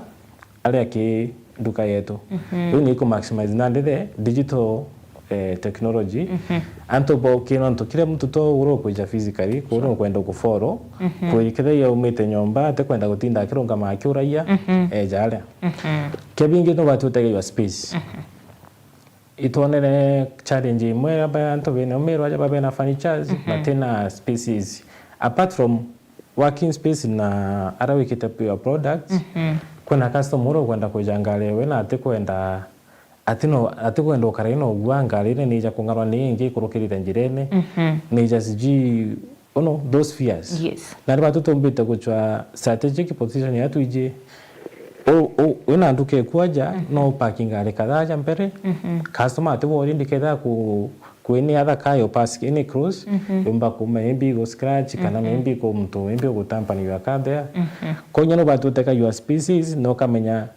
aria ki nduka yetu. Mhm. Riu ni ku maximize nandi the digital, eh, technology. Mhm. Antu bo ki nontu kira muntu to uro kwija physically, kuru Sure. kwenda ku follow, Mhm. kuri kethe yaumite nyomba, ate kwenda gutinda akirungama akiuraia, Mhm. eja aria. Mhm. Kia bingi no batu utege your space. Mhm. Itwonere challenge imwe aba antu bene Meru aja babe na furnitures, Mhm. but ina spaces. Apart from working space na ara wikite your products, Mhm. kwina customer uria ukwenda kwija ngari ewe na atikwenda, ati no, atikwenda ukara ino ugua ngari ine nija kung'arwa ni ingi ikurukirite njirene, Mhm. nija sijui, you know, those fears. Yes. Na riu batu tumbite guchwa strategic position ya twiji, u, u, wina nduka eku aja, Mhm. no parking ngari kadhaa aja mbere, Mhm. customer ati worry ndiketha ku, ku any other car yo pass any cross, Mhm. yumba ku maybe go scratch, kana Mhm. maybe ku muntu, maybe ugutamper your car there. Mhm. Konya no batu uteka your spaces, no kamenya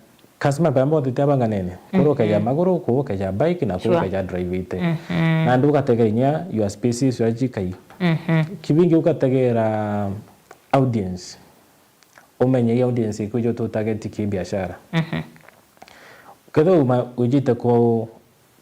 customer bamba utite abanganene. Kuru ukeja maguru, kuu ukeja bike, na kuru Sure. ukeja drive-ite. Mhm. Nandi ugategera inya your space icio ajikai. Mhm. Kibingi ugategera audience. Umenye i audience iku ijo tu target ki biashara. Mhm. Kethira uma wijite ku,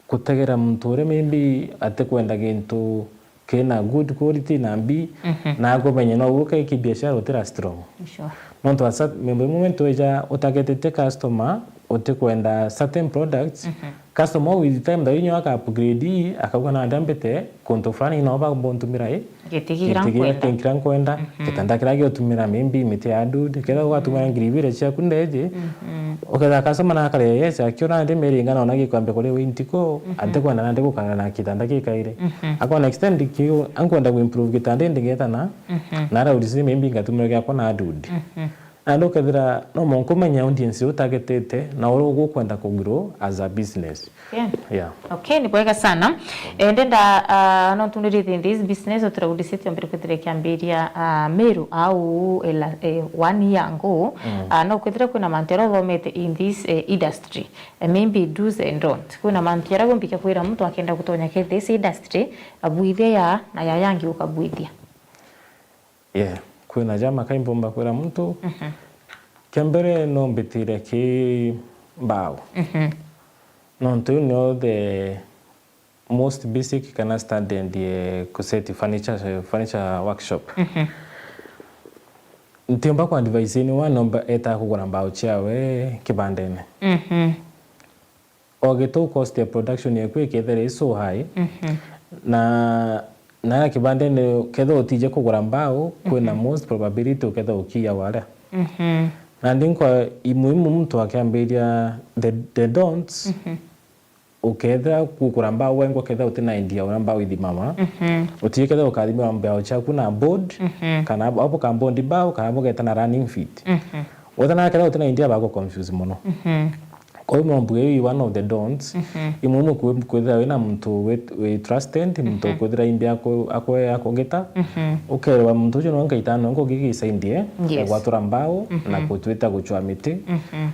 kutegera muntu uria maybe atikwenda gintu kina good quality na mbi, Mhm. na akumenye no uke ki biashara utira strong. Sure. Nontu asa, mimbo imwe muntu wija utargetite customer utikwenda certain products, Mhm. customer with time thainyo aka upgrade, akauga nandi ambite kuntu fulani no ba buntumira i Giti kira giti giki nkwenda. Kira nkwenda, Mhm. gitanda kira giotumira maybe miti ya dude, kethira ugatumira ngiri ibiri ciaku ndeje, Mhm. ukethira customer na akare yes, akiona nandi miringa nona gikwambia kuri winti ko, Mhm. atikwenda nandi gukara na kitanda gikairi. Mhm. Akona extend kiu, ankwenda ku improve gitanda indi ngetana, Mhm. na ara urisi maybe ngatumira giakwa na dude. Mhm. Nandi ukethira no mwanka umenye audience utargetite na uria ugukwenda ku grow as a business. Okay. Yeah. Okay, ni bwega sana. Eh, ndenda, ah, no tundirite in this business, utira udisiti ombere kwithira kiambiria, ah, Meru au ela, eh, one year ago. Mm. Ah, no kwithira kwina mantu jaria uthomete in this, eh, industry. Eh, maybe do's and don't. Kwina mantu jaria gumbikia kwira muntu akenda gutonya ke this industry, abwithia ya, na ya yangi ukabwithia. Yeah, kwina jama kai mbumba kwira muntu. Mhm. Kia mbere no mbitire ki mbao. Mhm. Nontu iu nio the most basic kana standard ye ku set furniture, furniture workshop. Mhm. Ntiumba ku advise anyone nomba eta kugura mbao ciawe kibandene. Mhm. Ogitu cost ya production yaku ikethira i so high, Mhm. na, na ya kibandene kethira utije kugura mbao, kwina Mhm. most probability ukethira ukiya waria. Mhm. Nandi nkwa imuhimu muntu akiambiria the, the don'ts, Mhm. ukethira kugura mbao wengwa kethira utina idea uria mbao ithimama, Mhm. utije kethira ukathimira mbao ciaku na board, Mhm. kana abo, abo ka board mbao, kana bugeta na running feet. Mhm. Wethira na kethira utina idea bagu confuse muno. Mhm. Koguo mbuge iu one of the don'ts, Mhm. imwe imwe kwi-, kwithira wina muntu wi, wi trusted, muntu Mhm. ukwithira imbi aku-, akwe-, akugita, Mhm. ukerewa muntu ucio no nkaita no ngugi gisaidie, Yes. gwatura mbao, Mhm. na kutwita gucwa miti. Mhm.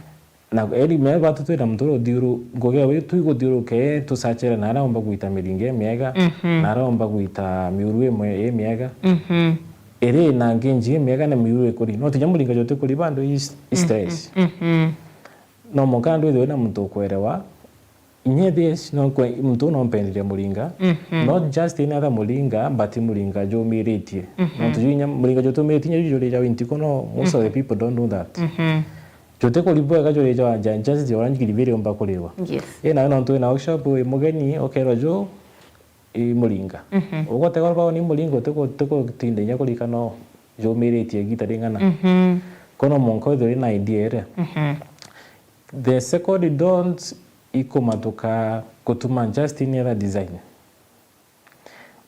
Na eri me batu twina muntu uria uthiuru, ngugi wi tu iguthiuruke, tusachere na aria omba gwita miringa imiega, Mhm. na aria omba gwita miuru imwe imiega. Mhm. Iri na nginji imiega na miuru ikuri. No tinya muringa juti kuri bandu is, is stress. Mhm. Mhm. No mwanka andu ithwe na muntu ukwerewa, inya this, no kwe, muntu no mpenderia muringa. Mhm. Not just any other muringa, but muringa jumiritie. Mhm. No tuju inya muringa jutumiritie inya jujuri ja wintiko, no, most of the Mhm. people don't know that. Mhm. Juti kuri bwega juri ja, ja, just ja orange green biri umba kuriwa. Yes. Ina no twina workshop wi mugeni, ukerwa jo, i muringa. Mhm. Ugotegwa bao ni muringa, utiku-, utikutinda inya kurika no jumiritie gita ring'ana. Mhm. Kono mwanka withwe na idea ere. Mhm. The second don't ikumatuka kutuma just any other design.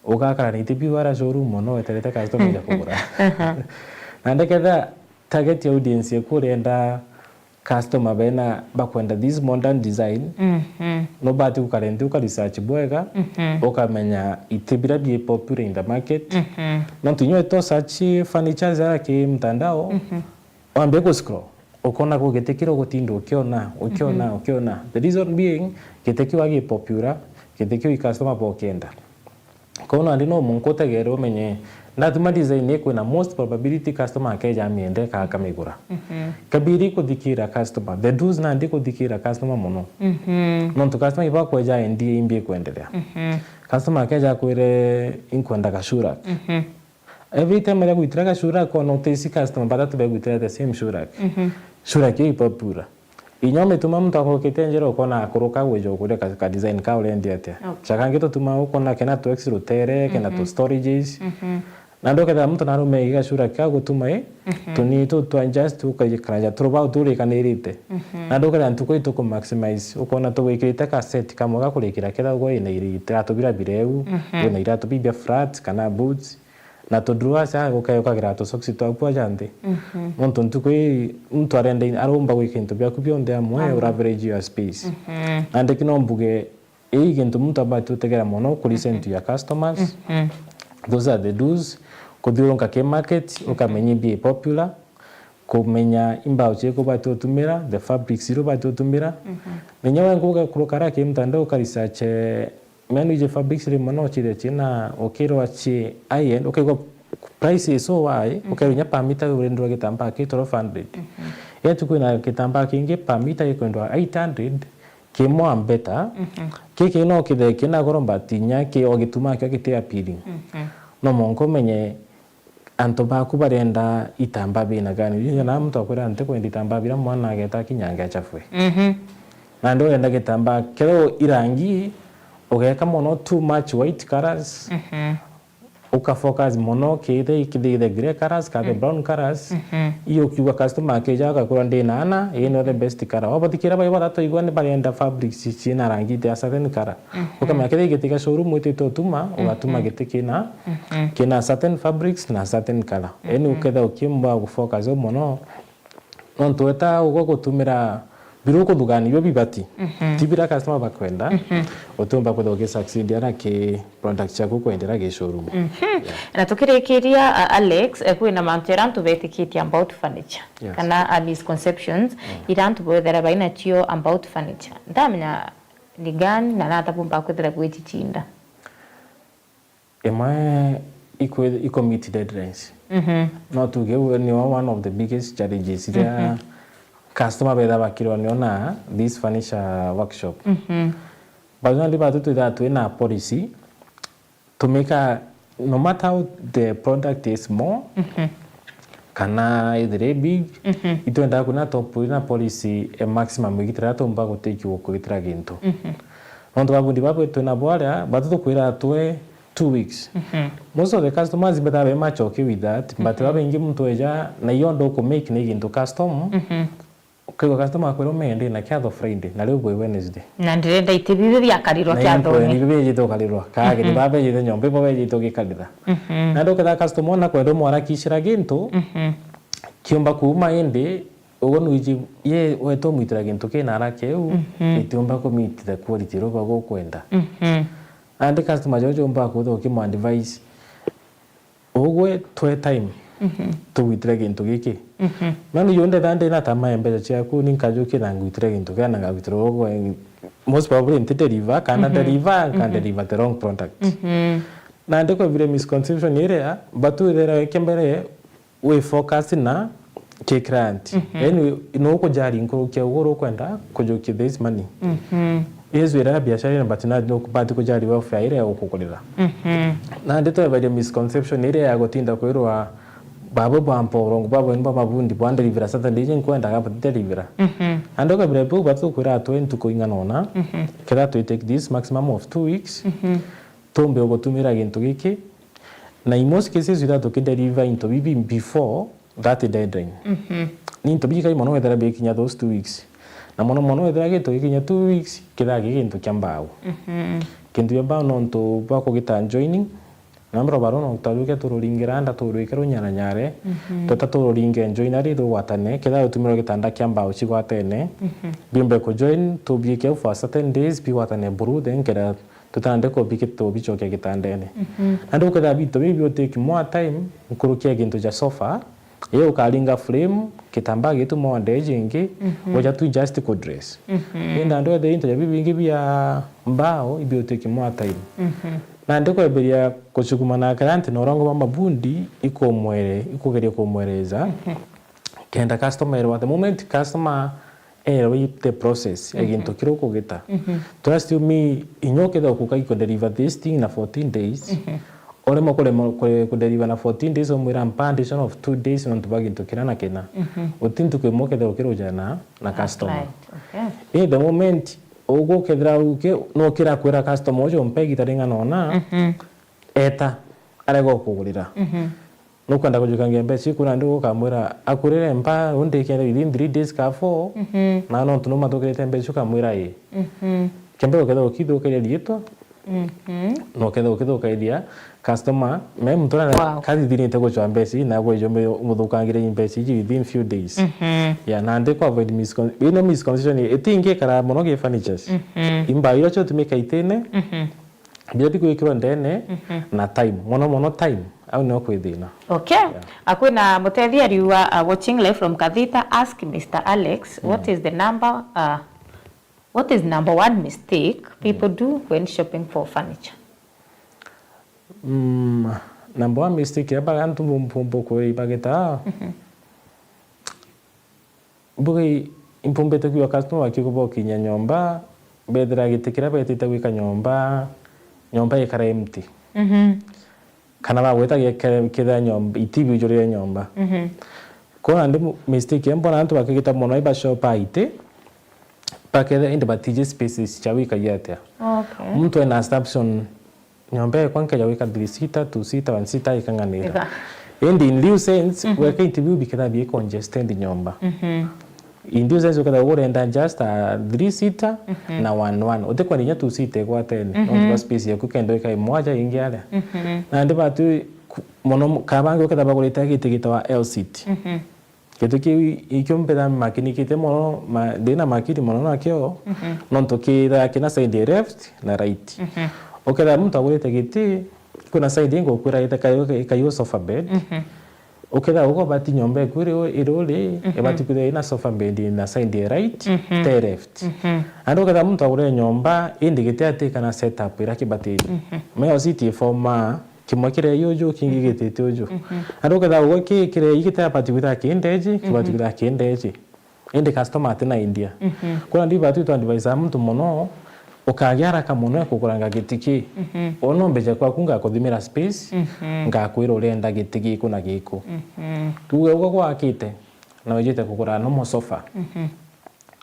Ugakara na iti biu ara showroom mono weterete customer ija kugura. Aha. Na ndeketha target audience yaku urenda customer bena bakwenda this modern design, Mhm. no bati gukara nthi uka research bwega, Mhm. ukamenya iti bira bi popular in the market. Mhm. Nontu inya to search furniture za ki mtandao, Mhm. wambia ku scroll, ukona ku giti kira ugutinda ukiona, ukiona, Mhm. ukiona. The reason being, giti kiu agi popular, giti kiu i customer bokienda. Koguo nandi no mwanka utegere umenye, ndatuma design ii kwina most probability customer akeja amiende ka akamigura. Mhm. Kabiri kuthikira customer, the do's nandi kuthikira customer mono. Mhm. Nontu customer ibakweja endie imbi ikwendelea. Mhm. Customer akeja akwire, "Inkwenda gacura." Mhm. Every time aria gwitira gacura, akona utisi customer batatu begwitira the same sura. Mhm. Sura kiu i popular. Inya umituma muntu akukite njira ukona akuruka gwija ukuria ka, ka design ka urendia atia. Okay. Ca kangi tutuma ukona kena tu X rutere, kena tu Mhm. storages. Mhm. Na ndukethira muntu narume iga sura kia gutuma i, Mhm. tuni tu twa just ukajikaraja turu bau turikanirite. Mhm. Na ndukethira ntuku ituku maximize, ukona tugwikirite ka set kamwe ga kurikira kethira ugo ina irite, iratu bira bireu, Mhm. wina iratu bibia flat kana boots. Na tu drawers aa uke-, ukagira tu socks twaku aja nthi. Mhm. Nontu ntuku ii muntu arenda in-, aromba gwika into biaku bionthe amwe, Amwe. Ura average your space. Mhm. Nandi ki no mbuge, ii gintu muntu abati utegera mono, ku listen Mhm. to your customers. Mhm. Those are the do's. Kuthiurunka ki market, Mhm. ukamenya imbi i popular. kumenya imbao ciku bati utumira, the fabrics iria bati utumira. Mhm. Menya we nguga kuruka ara ki mtandao uka research, eh, menu ije fabrics rimwe no chithia china ukirwa chi high end, ukaigua price is so high, mhm, ukaigua nya per meter urendwa gitambaa ki twelve hundred. Mhm. Yetu kwina gitambaa kingi per meter gikwendwa eight hundred, ki more better. Mhm. Kiki no kithee kina goro but nya ki o gituma kio giti appealing. Mhm. No mwanka umenye antu baku barenda itambaa bina gani. Ringi na muntu akwira ntikwenda itambaa bira mwana ageta kinyange achafue. Mhm. Nandi urenda gitambaa kethirwa irangi ugeka mono too much white colors. Mhm. Uka focus mono ki the, ki the, the grey colors, ka the, mm, brown colors. Mhm. Iyo ukiuga customer akija agakwira ndina ana, ii nio the best color. Wabathikira bai bathatu igua ni barenda fabrics cina rangi ya certain color. Mhm. Ukamenya kethira giti ga showroom witite utuma, ugatuma, mhm, giti kina, mhm, kina certain fabrics na certain color. Yaani, mhm, ukethira ukimba gufocus o mono, nontu weta ugwa gutumira biru kuthugania bio bibati. Mhm. Ti bira customer bakwenda, mhm, utiumba kwithira ukisucceed ara ki product ciaku kwendera gi showroom. Mhm. Yeah. Na tukirikiria, a-, Alex, eh, kwina mantu jaria antu betikitie about furniture, yes, kana, a, misconceptions, mm, iria antu bwethera baina cio about furniture. Ndamenya ni gani na nata bumba kwithira bwicicinda? Imwe ikwi-, iko meet deadlines. Mhm. No tuge u-, ni one of the biggest challenges iria, mhm, customer betha bakirwa nio na this furniture workshop. Mhm. But nandi batu twithaa twina policy, tumika, no matter how the product is small, mhm, kana ithire big, mhm, itwendaa kwina top, na policy e maximum igitira tumba guteki gukugitira gintu. Mhm. Nontu babundi babu twina bwaria, batu tukwira twe two weeks. Mhm. Most of the customers betha be much okay with that, but, mhm, babaingi muntu eja, na iyo ndo ku make ni gintu custom, mhm, ukaigua customer akwira, "Umenye ndina kiatho Friday, na riu bwi Wednesday. Na ndirenda iti bibi biakarirwa na kiatho-ini." Bibi biejite ukarirwa. Kage, mhm, ni baba bejite nyomba, ibo bejite ugikarira. Mhm. Na nduketha customer ona kwenda umwarakicira gintu, mhm, kiumba kuuma indi, uguo nwiji, ye wetwa umwitira gintu kina haraka iu, mhm, itiumba kumeet the quality iria uba gukwenda. Mhm. Nandi customer jojo umba kwithirwa ukimu advise, ugwe twe time, mhm, tugwitire gintu giki. Mhm. Nani yo ndetha ndina tamaa ya mbeca ciaku, ni nkajukia na ngwitire gintu kia na ngagwitira ugwe, most probably nti deliver, kana, mhm, deliver, nka, mhm, deliver the wrong product. Mhm. Nandi kwebire misconception iria, batu ithera weke mbere, wi focus na ki client. Mhm. Yaani, no kujali nkuruki ya uguru ukwenda kujukia this money. Mhm. Yesu ira biashara ina, but na no kubati kujali welfare iria ukugurira. Mhm. Nandi tweberia misconception iria ya gutinda kwirwa babo bwa mporo, babo ni bwa mabundi, bwa ndelivira Saturday, je nkwenda ga bati delivira. Mhm. Nandi ukabira bu batu kwira atwe ntuku ing'ana ona, mhm, kira twi take this maximum of two weeks, mhm, tumbe ugutumira gintu giki, na in most cases, without tukideliver into bibi before that deadline. Mhm. Ni into bikai mono wethera bikinya those two weeks. Na mono mono wethera gintu gikinya two weeks, kithaa gi gintu kia mbao. Mhm. Kintu kia mbao nontu bwa kugita joining, na mbere baro no twaruke tururingira nda turwike runyaranyare, mhm, tweta tururinge joinari rugwatane, kithaa utumirwa gitanda kia mbao cigwatene, mhm, biumbe ku join, tubiike for certain days, bigwatane buru, then kenda tutande kubi-, tubicokia gitandene. Mhm. Nandi ukethira bintu bibi biu take more time, nkuruki ya gintu ja sofa, iyo ukaringa frame, kitambaa gitu more days ingi, mhm, uja tu just ku dress. Mhm. Indi andu ethira into ja bibingi bia mbao, ibi u take more time. Mhm. Nandi kweberia kucuguma na client na urongo bwa mabundi, ikumwere-, ikugeria kumwereza, mhm, kenda customer erwa, the moment customer erwa the process ya, mhm, gintu kiria ukugita. Mhm. Trust you me, inya ukethira ukuka iko deliver this thing na fourteen days, mhm, uremwa kuremwa ku-, ku deliver na fourteen days, umwira mpa addition of two days nontu bwa gintu kina na kina. Mhm. Uti ntuku imwe ukethira ukirujana na customer. Right, okay. In the moment ugu ukethira uke, no kira kwira customer ucio mpe gita ring'ana ona, mhm, eta, arega ukugurira. Mhm. Nukwenda kujukangia mbeca iku, nandi ukamwira akurire mpa undikire within three days ka four, mhm, na nontu numathukirite mbeca iu, ukamwira ii. Mhm. Kembe ukethira ukithukiria riitwa, mhm, na ukethira ukithukiria customer, me muntu na, wow, kathithinite gucwa mbeca ii, na gwe jombe umuthukangirie mbeca iji within few days. Mhm. Yeah, nandi ku avoid miscon-, ino misconception itingikara mono gi furnitures. Mhm. Imba ira cio tumika itine, mhm, Biria bigwikirwa ndene na time, mono mono time, au nio kwi thina. Okay. Ah, kwina mutethia ariuga, uh, watching live from Kathita, ask Mister Alex, what is the number, uh, what is number one mistake people do when shopping for furniture? Mm, number one mistake ya baga antu mpumbu kuri bagita. Mbuge impumbite kwigua customer bakiuga bokinya nyomba, bethira giti kiria betite gwika nyomba, nyomba ikara empty. Kana bagwita gikethira nyomba, iti biujurire nyomba. Kwou nandi mistake iria mbona antu bakigita mono ibashopa iti, bakethira indi batiji spaces cia gwikagia atia. Okay. Muntu ena assumption, nyomba ekwa nkeja gwika three seater, two seater, one seater ikang'anira. Ika. Indi in lieu sense, gweka into biu bikethira bi congested nyomba. In lieu sense, ukethira urenda just a three seater na one one. Utikwenda inya two seater igwatene, nontu bwa space yaku kenda ika imwaja ingi aria. Nandi batu ku-, mono, kabangi ukethira bagurite giti gitawa L seat. Giti kiu ikio mbitha makinikite mono, ma-, ndina makini mono nakio, nontu kithaa kina side ya left na right. Ukethira muntu agurite giti, kwina side ingi ukwira ite kayo, kayo sofa bed. Ukethira uko bati nyomba eku iri, iri uri, ibati kwithira ina sofa bed na side ya right, te left. Andi ukethira muntu agurire nyomba, indi giti ati kana setup iria kibatirie. Mea ositi forma, kimwe kirei uju, kingi gitite uju. Andi ukethira ugwe ki kirei gitibati kwithira kindeji, kibati kwithira kindeji. Indi customer atina idea. Kwou nandi ibati tu advise muntu mono, ukagia haraka mono ya kuguranga giti ki. Ona umbeja kwaku ngakuthimira space, ngakwira urenda giti giku na giku. Tuuge ugwe gwakite, na wijite kugura normal sofa.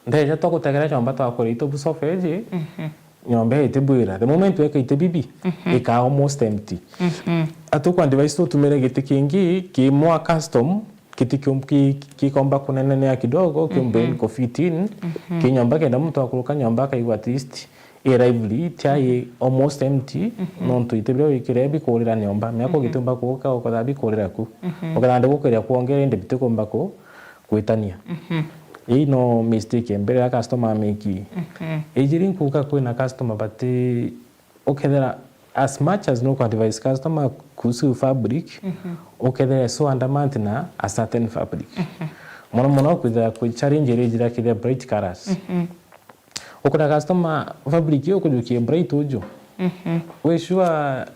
Ndeja twagutegera nyomba twakwira itubu sofa iji, nyomba ii itibwira. The moment weka itibibi, ikaa almost empty. Atuku advise tutumire giti kingi ki more custom, giti kium-, ki-, gikomba kunenenea kidogo, kiumbe ku fit in. Ki nyomba kenda muntu akuruka nyomba akaigua at least i lively, ti ai almost empty, nontu iti biria wikire bikurira nyomba. Miako gitiumba kuuka ukethira bikurira ku. Ukethira ndigukiria kwongera indi bitikumba ku-, gwitania. Ii no mistake ya mbere ya customer ameki. Ijiri nkuuka kwina customer bati, ukethira as much as nuku advise customer kuhusu fabric, ukethira so adamant na a certain fabric. Mono mono kwithira kwi challenge iria ijira kithira bright colors. Ukona customer fabric iyo ukujukia bright uju. Wi sure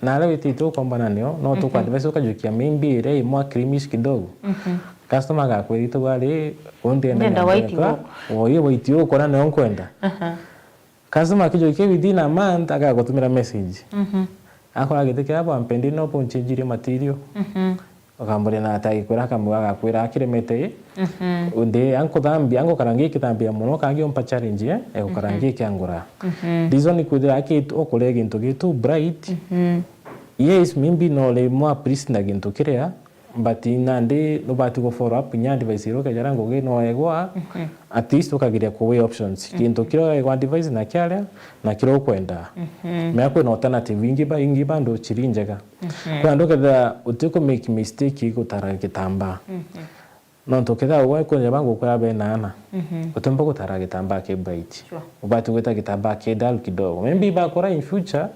na aria witite ukombana nio, no tuku advise ukajukia maybe iria imwe creamish kidogo. Customer agakwira itu bari, undi enda Ndenda nyomba white yakwa, igoku. O iyo white iyo ukona nio nkwenda. Customer akijukia within a month agagutumira message. Akora giti kiria bwampendi no bunchinjirie material. Ukamburia na ati agikwira, akambuga agakwira akiremete i. Undi ankuthambia, angukara ngikithambia mono, kangi umpa challenge, eh, egukara ngikiangura. Reason ni kwithira aki-, ukuria gintu gitu bright. Yes, maybe no ri more pleased na gintu kiria, but nandi nubati gu follow up inya advice iria ukejara ngugi no egwa, at least ukageria ku weigh options. Gintu kiria egwa advice na kiaria, na kiria ukwenda. Mea kwina alternative ingi ba-, ingi bado chiri njega. Kwa andu kethira utiku make mistake gutara gitambaa. Nontu kethira ugwe kwina bangu kwira bena ana, utiumba gutara gitambaa ki bright. Sure. Ubati gwita gitambaa ki dull kidogo. Maybe bakura in future,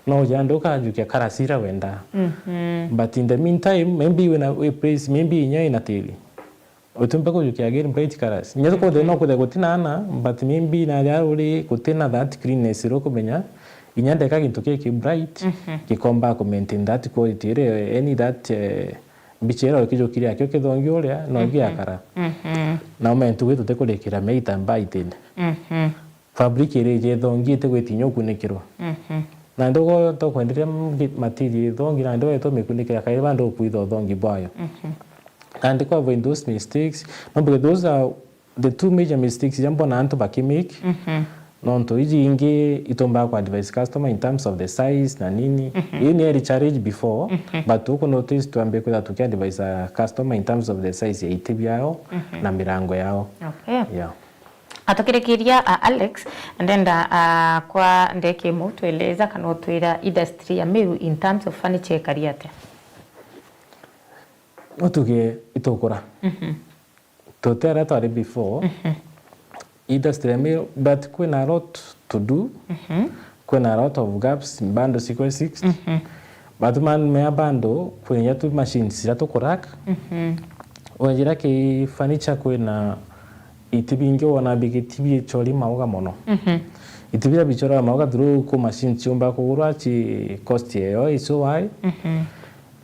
no uje andu ukajukia karasi iria wenda. But in the meantime, maybe wina, wi place, maybe inya ina tiri. Utiumba kujukia again bright colors. Inya tukwithira no kwithira gutina ana, but maybe na aria uri gutina that cleanness iria ukumenya, inya ndeka gintu kiki bright, gikomba ku maintain that quality iria, any that, eh, mbicha iria ukijukiria akio kithongi uria, no giakara. Na umentu gwi tutikurikira mea itambaa itene. Fabric iria iji ithongi itigwitinya ukunikirwa. Nandi ugwe tokwendire material ithongi, nandi ugwe tumikunikira kairi bandu ukwitha uthongi bwayo. Nandi ku avoid those mistakes, no, because those are the two major mistakes iria mbona antu bakimake. Nontu iji ingi itumbaga ku advise customer in terms of the size na nini. Ii ni eri challenge before, but uku notice twambe kwitha tuki advise a customer in terms of the size ya iti biao na mirango yao. Okay. Yeah. Atukirikiria, a, Alex, ndenda, a, kwa ndeki imwe utweleza kana utwira industry ya Meru in terms of furniture ikari atia? Utuge itukura. Tuti aria twari before. Industry ya Meru, but kwina a lot to do. kwina a lot of gaps, bando cikwe six. Mhm. But man, mea bando, kwina inya tu machines iria tukurack. Mhm. Wejira ki furniture kwina iti bingi wona bigiti bichori mauga mono. Mhm. Iti biria bichorwa mauga through ku machines ciumba kugurwa ci cost yeyo iso wai. Mhm.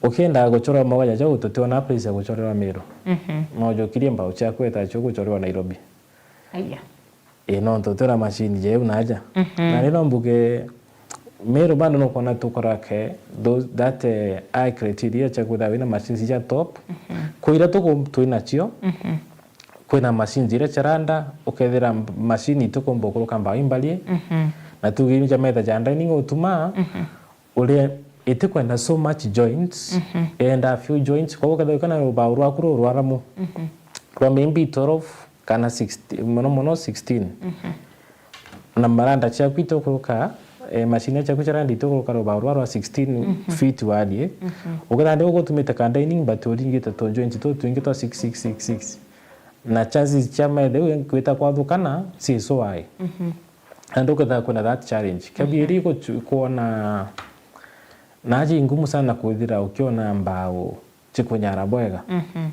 Ukienda guchorwa mauga jaja ututiona place ya guchorerwa Meru. Mhm. No jukirie mbao ciaku eta cio guchorerwa Nairobi. Aya. Ii, nontu twina machine jeu naja. Mhm. Na ni no mbuge, Meru bado nukwona tukurake those, that, eh, high criteria cia kwithirwa wina machines ja top. Mhm. Kwi iria tuku-, twinacio, mhm, kwina machines iria ciranda, ukethira mb-, machine itikumba ukuruka mbao imbarie. Mhm. Na tuge ja metha ja dining utuma, mhm, uria itikwenda so much joints, mhm, yenda few joints. Koguo ukethira wikana rubao rwaku rurwaramu, mhm, rwa maybe twelve kana sixteen, mono mono sixteen. Mhm. Na maranda ciaku itukuruka, eh, machine ciaku cia randa itukuruka rubao rwa, rwa sixteen, mhm, feet warie. Mhm. Ukethira ndi ugutumite ka dining, but uringite tu joints tu twingi twa six, six, six, six. Na chances cia methe gwita kwathukana, ci so high. Mhm. Na ndukethira kwina that challenge. Kabieri, mhm, guchu-, kwona naji ingumu sana kwithira ukiona mbao cikunyara bwega. Mhm.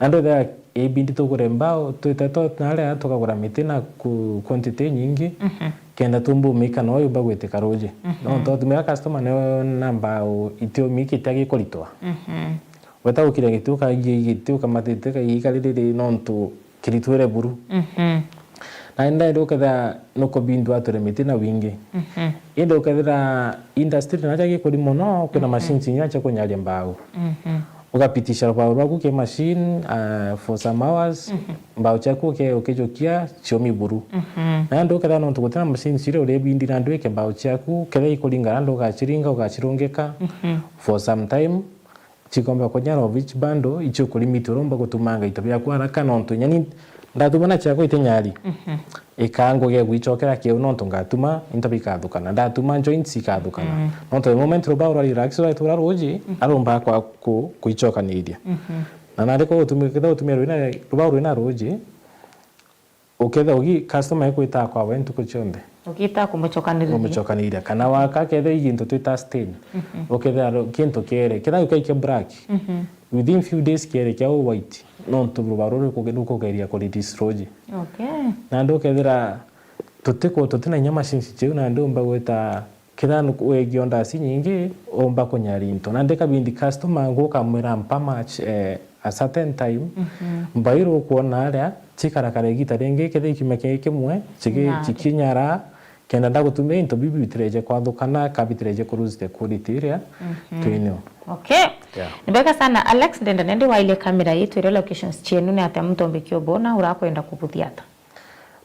Na ndwithira ibindi tugure mbao, twite to naria tukagura miti na ku-, quantity nyingi, mhm, kenda tumba umika no yumba gwitika ruji. Mhm. Nontu utumira customer niona mbao itiumikite agikuritwa. Mhm. Weta gukiria giti ukagia giti ukamatite kaiga riri nontu kiritwire buru. Mhm. Na ndenda ukethira nukubindwa ature miti na wingi. Mhm. Indi ukethira industry naja gikuri mono, kwina, mhm, machines inya cia kunyaria mbao. Mhm. Ugapitisha rubao rwaku ki machine, ah, for some hours, mhm, mbao ciaku uke-, ukijukia ciomi buru. Mhm. Na indi ukethira nontu gutina machines iria uribindi na ndwike mbao ciaku, kethira ikuringana ndu ugaciringa, ugacirungika, mhm, for some time. Cikomba kunyara of each bundle, icio kulimit uromba gutumanga into biaku haraka, nontu inya ni ndatuma na ciakwa itinyari. Mhm. Ikaa ngugi ya gwicokera kiu, nontu ngatuma into bikathukana, ndatuma joints ikathukana. Mhm. Nontu the moment rubao rwa relax rwatura ruji, mhm, aromba kwa ku-, kuicokaniria. Mhm. Na nandi kwa gutumia, kethira gutumia rwina, rubao rwina ruji, ukethira ugi customer ekwita kwawe ntuku cionthe. Ugita kumucokaniriria. Kumucokaniriria. Kana waka kethira i gintu twita stain. Mhm. Ukethira ru-, kintu kiere. Kethira gikaikia black. Mhm. Within few days kiere kia u white. Nontu rubao ruru rukuge-, rukugeria ku release ruji. Okay. Nandi ukethira tutiko, tutina inya machines ciu, nandi umba gwita Kethira nu-, wegia ndasi nyingi, umba kunyara into. Nandi kabindi customer ngukamwira mpa match, eh, a certain time, mhm, mbairu ukwona aria, cikarakara igita ringi, kethira ikiumia kingi kimwe, cigi-, cikinyara, kenda ndagutumia into biu bitireje kwathukana, ka bitireje ku lose the quality iria, mhm, twinio. Okay. Yeah. Ni bwega sana, Alex, ndenda nende waile kamera yitu iria locations cienu ni atia muntu ombe kiobona urakwenda kubuthia ata?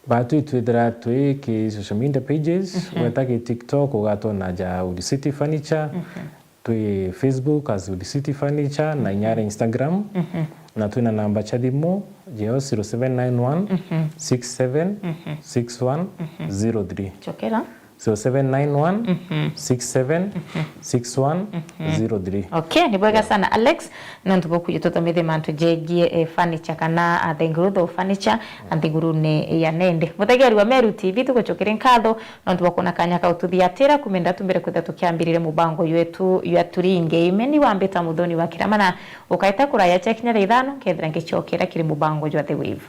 Batwi twithira twi ki social media pages, mhm, weta ki TikTok ugatwona ja Uri City Furniture, mhm, twi Facebook as Uri City Furniture, na inya ari Instagram, mhm, na twina namba cia thimu, jeo zero seven nine one, mhm, six seven, mhm, six one, mhm, zero three. Chokera. Zero seven nine one, mhm, six seven, mhm, six one, mhm, zero three. Okay, ni bwega sana, Alex. Nontu bwa kwija tuthomithie mantu jegie, eh, furniture kana, ah, the growth of furniture, ah, nthigurune ya Nandi. Mutegeri wa Meru T V, tugucokeria nkatho nontu bwa kuona kanya kau tuthiatira kumenda tumbire kwithira tukiambirire mubango jwetu jwa Turinge Imeni. Wambita Muthoni wa Kiramana, ukaita kuraya cia kinya thaa ithano, nkethira ngicokera kiri mubango jwa The Wave.